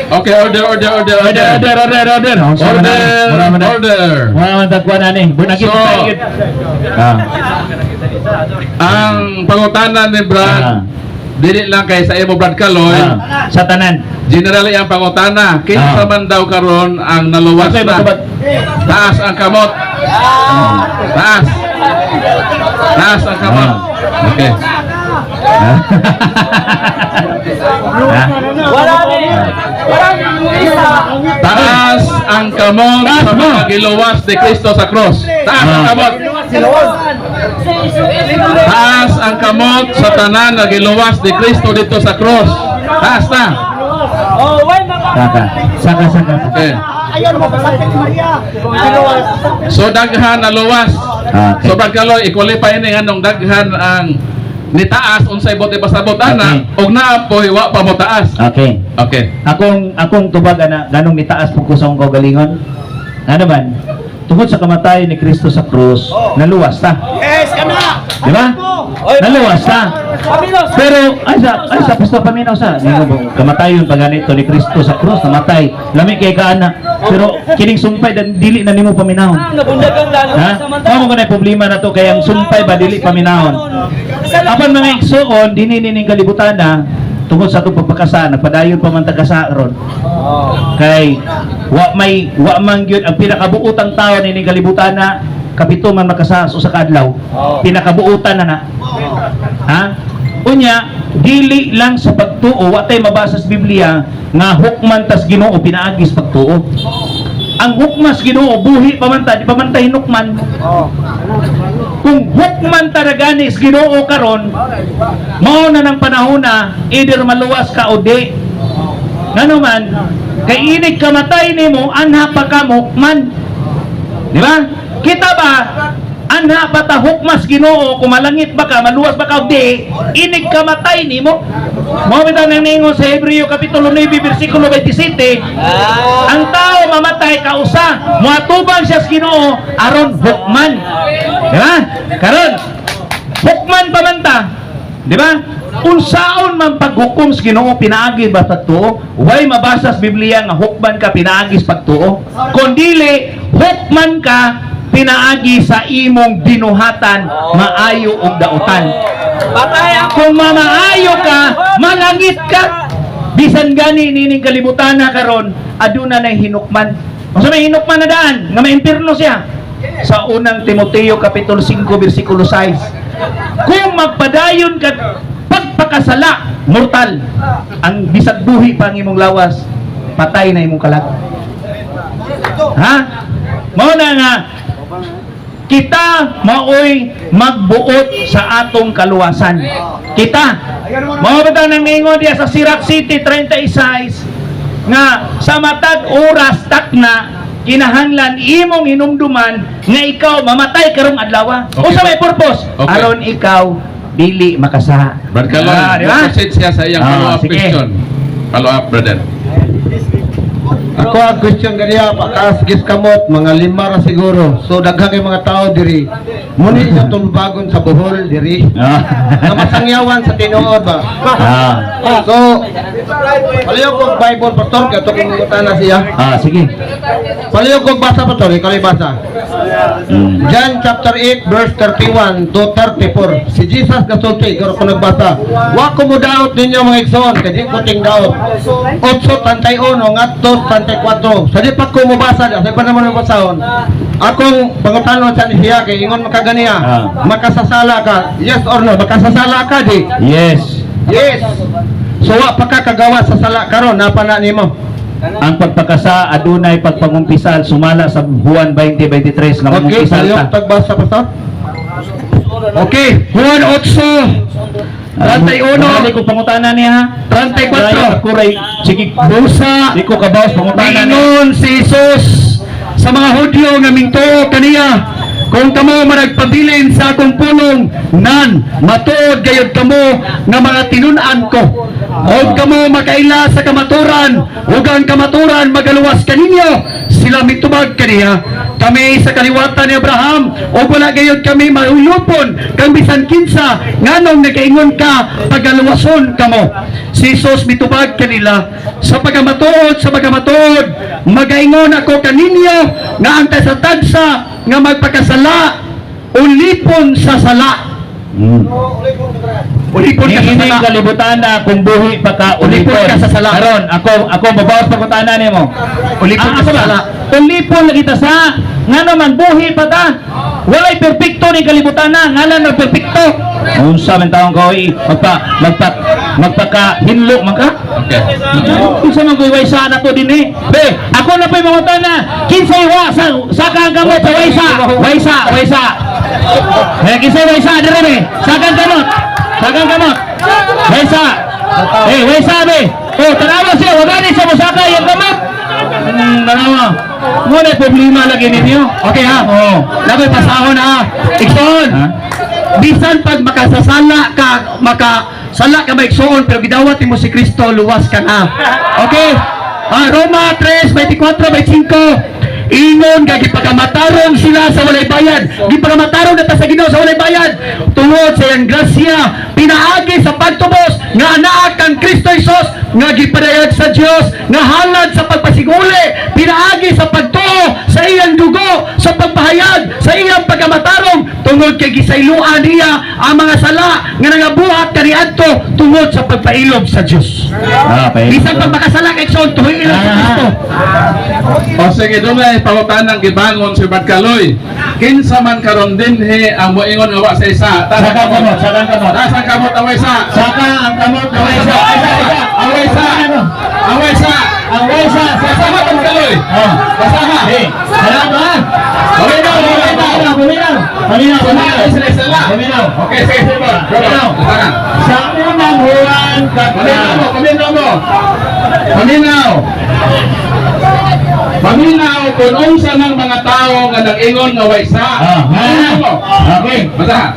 Okay, order, order, order, Order, order, order, order. Order, order. Wala man tagkuan ani. Bunagi So, tayo. Ang pangutana ni Brad, dili lang kay sa imo Brad Kaloy. Sa tanan. Generally ang pangutana, kinsa man daw karon ang naluwas Okay, na. batubad. Taas ang kamot. Taas. Taas ang kamot. Okay. Wala ni. Wala ni isa. Taas ang kamot sa mga giluwas ni Kristo sa cross. Taas ang kamot. Taas ang kamot sa tanan na giluwas ni Kristo dito sa cross. Taas na. Oh, why mga Saka. Saka, saka. Okay. So daghan na luwas. Okay. So Brad Kaloy, i-qualify ni nganong daghan ang nitaas unsay bote pasabot ana ug naa poy wa pa mo taas. Okay. Okay. Akong tubag ana ganong nitaas po ko sa akong kaugalingon. Ano man? Tungod sa kamatayon ni Kristo sa krus, naluwas ta. Yes, kana. Di ba? Naluwas ta. Pero ay sa Pastor, paminaw sa. Kamatayon pa ganito ni Kristo sa krus, namatay. Lami kay kaana. Pero kining sumpay dan dili na nimo paminahon. Nabundagang lalo Ha? Mao mo na problema na to kay ang sumpay ba dili paminahon. Apan mga igsuon, dinhi nining kalibutan na tungod sa atong pagpakasa, nagpadayon pa man tagasa ron. Kay wa man gyud ang pinakabuotang tao nining kalibutan na kapito man makasa sa usa ka adlaw. Pinakabuotan na na. Ha? Unya, dili lang sa pagtuo, wa tay mabasa sa Biblia nga hukman tas Ginoo pinaagis pagtuo. Ang hukmas Ginoo buhi pa man ta, di pa man ta hinukman. Kung hukman taragani sa Ginoo karon, mao na ng panahon na either maluwas ka o di. Ngano man, kay inig kamatay nimo anha pa ka hukman. Di ba? Kita ba anha pa ta hukmas Ginoo kung malangit ba ka, maluwas ba ka o di, inig kamatay nimo. Mao bitaw nang ningon sa Hebreo kapitulo 9 bersikulo 27, ang tao mamatay kausa, moatubang siya sa Ginoo aron hukman. Di ba? Karon hukman pa man ta. Di ba? Unsaon man paghukom sa Ginoo pinaagi ba pagtuo? Way mabasa sa Biblia nga hukman ka pinaagi sa pagtuo. Kon dili hukman ka pinaagi sa imong binuhatan, maayo og dautan. Kung mamaayo ka, malangit ka. Bisan gani nining kalibutan na karon, aduna nay hinukman. Unsa may hinukman na daan? Nga maimpirno siya. Sa unang Timoteo kapitulo 5 bersikulo 6. Kung magpadayon ka pagpakasala, mortal. Ang bisag buhi pa ang imong lawas, patay na imong kalag. Ha? Mao na nga kita maoy magbuot sa atong kaluwasan. Kita mao ba nang ningon diya sa Sirac City 36 nga sa matag oras takna kinahanglan imong hinumduman nga ikaw mamatay karong adlaw. Okay. Unsa may purpose? Okay. Aron ikaw dili makasala. Brad Kaloy, Ah, di ba? proceed siya sa iyang Ah, follow-up sige. question. Follow up, brother. Ako ang question ganiya, pataas gis kamot, mga lima ra siguro. So daghan kay mga tao diri. Muni sa tulbagon sa Bohol diri. Nga masangyawan sa tinuod ba. So palihog kog Bible, pastor, kay ato kong mangutana siya. Ah, sige. Palihog kog basa, pastor, ikaw ay basa. John chapter 8 verse 31 to 34. Si Jesus gasulti, ikaw ko nagbasa. Wa ko mo daot ninyo mga igsoon, kay di ko ting daot. 8:31 ngadto 34. Sa di pa ko mobasa, sa pa naman mo basahon. Akong pangutanon sa niya kay ingon makaganiya. Makasasala ka. Yes or no? Makasasala ka di? Yes. Yes. So wa pa ka kagawa sa sala karon napa na nimo. Ang pagpakasa adunay pagpangumpisal sumala sa Juan 20:23 nga Okay, mangumpisal palihog ta. tagbasa, pastor. Okay, Juan 8 31. Dali ko pangutana niya ha. 34. Kuray sige Busa di ko kabawas pangutana niya. Maingon si Jesus sa mga Hudyo nga mingtuo kaniya, kung kamo managpabilin sa akong pulong, nan matuod gayud kamo nga mga tinun-an ko, ug kamo makaila sa kamaturan, ug ang kamaturan magaluwas kaninyo. Sila mitubag kaniya, kami sa kaliwatan ni Abraham ug wala gayud kami mahulupon kang bisan kinsa. Nganong nagaingon ka pagaluwason kamo? Si Jesus mitubag kanila, sa pagkamatuod, sa pagkamatuod, magaingon ako kaninyo nga ang tagsa nga magpakasala ulipon sa sala. Ulipon ka sa Niining sala. kalibutan na kung buhi pa ka Ulipon ulipon ka sa sala. Karon ako mabawas pangutana nimo. Ulipon ka Ako sa ba? sala. Ulipon lagi ta sa ngano man buhi pa ta. Walay perpekto ni kalibutan na ngalan na perpekto. Unsa man taong ka oy magpaka hinlo man ka? Okay. Unsa man koy waysa na to dinhi? Be, ako na po'y mangutana. Kinsay wa sa saka ang kamot sa waysa? Waysa, waysa. Eh, kinsay waysa dire be? Saka ang kamot. Saka ang kamot. Waysa. Eh, waysa be. Oh, tanawa siya, wala ni sa musaka yung kamot. Tanawa. Mo na problema lagi ninyo. Okay ha. Oh. Labi pasahon ha. Igsoon. Ha? Bisan pag makasasala ka, makasala ka maigsoon, pero gidawat nimo si Kristo, luwas ka na. Okay? Ah, Roma 3, 24, 25. Ingon Igsoon, kay gipakamatarong sila sa walay bayad. Gipakamatarong na ta sa Ginoo sa walay bayad. Tungod sa iyang grasya, pinaagi sa pagtubos nga anaa kang Kristo Jesus nga gipadayag sa Dios nga halad sa pagpasiguli, pinaagi sa pagtuo sa iyang dugo, sa pagpahayag sa iyang pagkamatarong, tungod kay gisayloan niya ang mga sala nga nangabuhat kaniadto tungod sa pagpailob sa Dios. Bisan pag makasala kay igsoon, tuhiin lang sa Kristo. O sige, dunay pangutanang gibangon si Brad Kaloy. Kinsa man karon dinhi ang moingon nga wa sa isa? Taas Saka kamot, saka kamot. Taas ang kamot ang way sa. Saka ang kamot na way sa. Ang way sa. Ang way sa. Ang way sa. Basaha, Brad Kaloy. Oh. Basaha. Eh, salamat ha. Paminaw, paminaw. Paminaw, paminaw. Paminaw, Sila, sila. paminaw. Okay, sige, sige. Bro. Paminaw. Basaha. Sa unang Juan Paminaw mo, kapitulo. Paminaw mo. Paminaw. Paminaw kung unsa ng mga tao nga nag-ingon nga way sa. Paminaw mo. Okay. Basaha.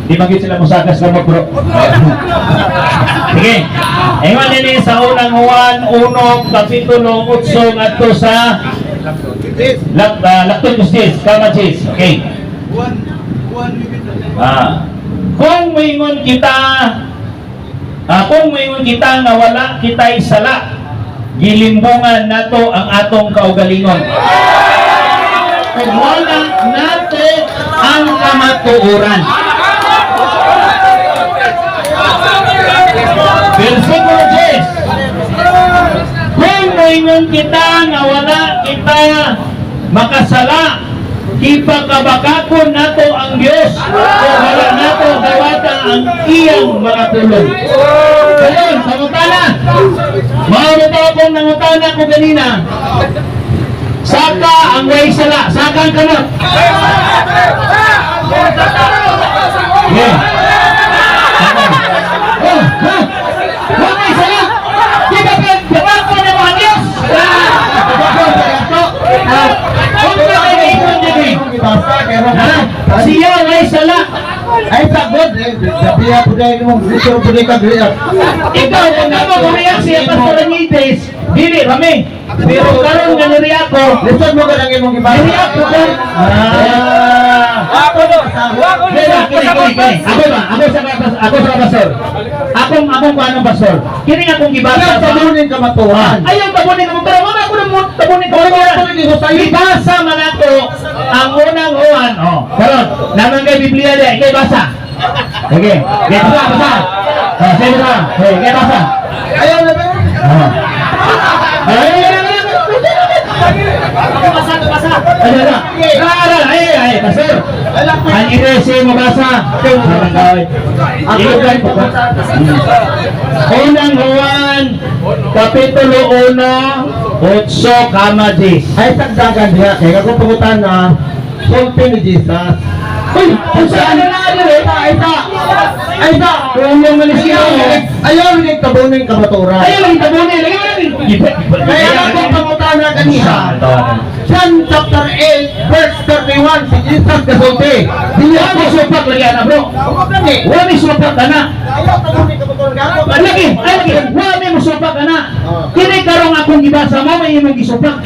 Di ba sila musakas gamot, bro? Sige. Ingon nini sa unang Juan 1 kapitulo 8 ngadto sa Laktod Kustis, kama Jis. Okay. Kung moingon kita nga wala kita'y sala, gilimbungan nato ang atong kaugalingon. Kung wala nato ang kamatuoran. Versikulo 10. Kung moingon kita nga wala kita makasala, gipakabakakon nato ang Dios kung wala nato dawata ang iyang mga pulong. Kayon, pangutana. Mao na akong nangutana ko ganina. Saka ang way sala, saka ang kamot. Yeah. Oh, ha? Way sala. Di ba pagkabakon na mga Diyos? Kung ba kayo ingon din eh? Ha? Siya way sala. Ay, sagot. Sabiha po dahil mo, gusto po dahil kag-react. Ikaw, kung ako mo-react siya Pastor Anites, dili rami. Pero karon nga nireact ko, Lisod mo ka lang imong gibasa. nireact ko ko. Kini, kini, kini. Ako ba? Ako sa pastor. Akong paano, pastor? Kini akong gibasa. Ayaw tabunin ka matuhan. Ayaw tabunin ka pero wala ko nang tabunin ka matuhan. Ibasa man ako ang unang Juan. Oh, karon, naman kay Biblia diya, ikay basa. Okay, okay, basa, basa. Oh, sige, basa. Okay, ikay basa. Ayaw na ba? Oh. Ay, ay, ay, ay, ay, Basa, basa. ay, ay, ay, ay, ay, pastor. Ang irese mo basa. Ako Unang Juan, Kapitulo 1, 8, kama 10. Ay, tagdagan diha. Kaya kung pangutan na, sulti ni Jesus. Uy, kung saan na na eh. Ay, sa! Ay, sa! Tulong man siya. Ayaw ni tabunin ka maturan. Ayaw lang tabunin. Lagi mo lang. Kaya akong pangutan na ganiha. John chapter 8, verse 31, si Jesus kasulti. Dili ako supak lagi ana, bro. Wa mi supak ana. Ayaw tabunin ka maturan. Lagi, ay lagi. Wa mi musupak ana. Kini karong akong gibasa mo may imong gisupak.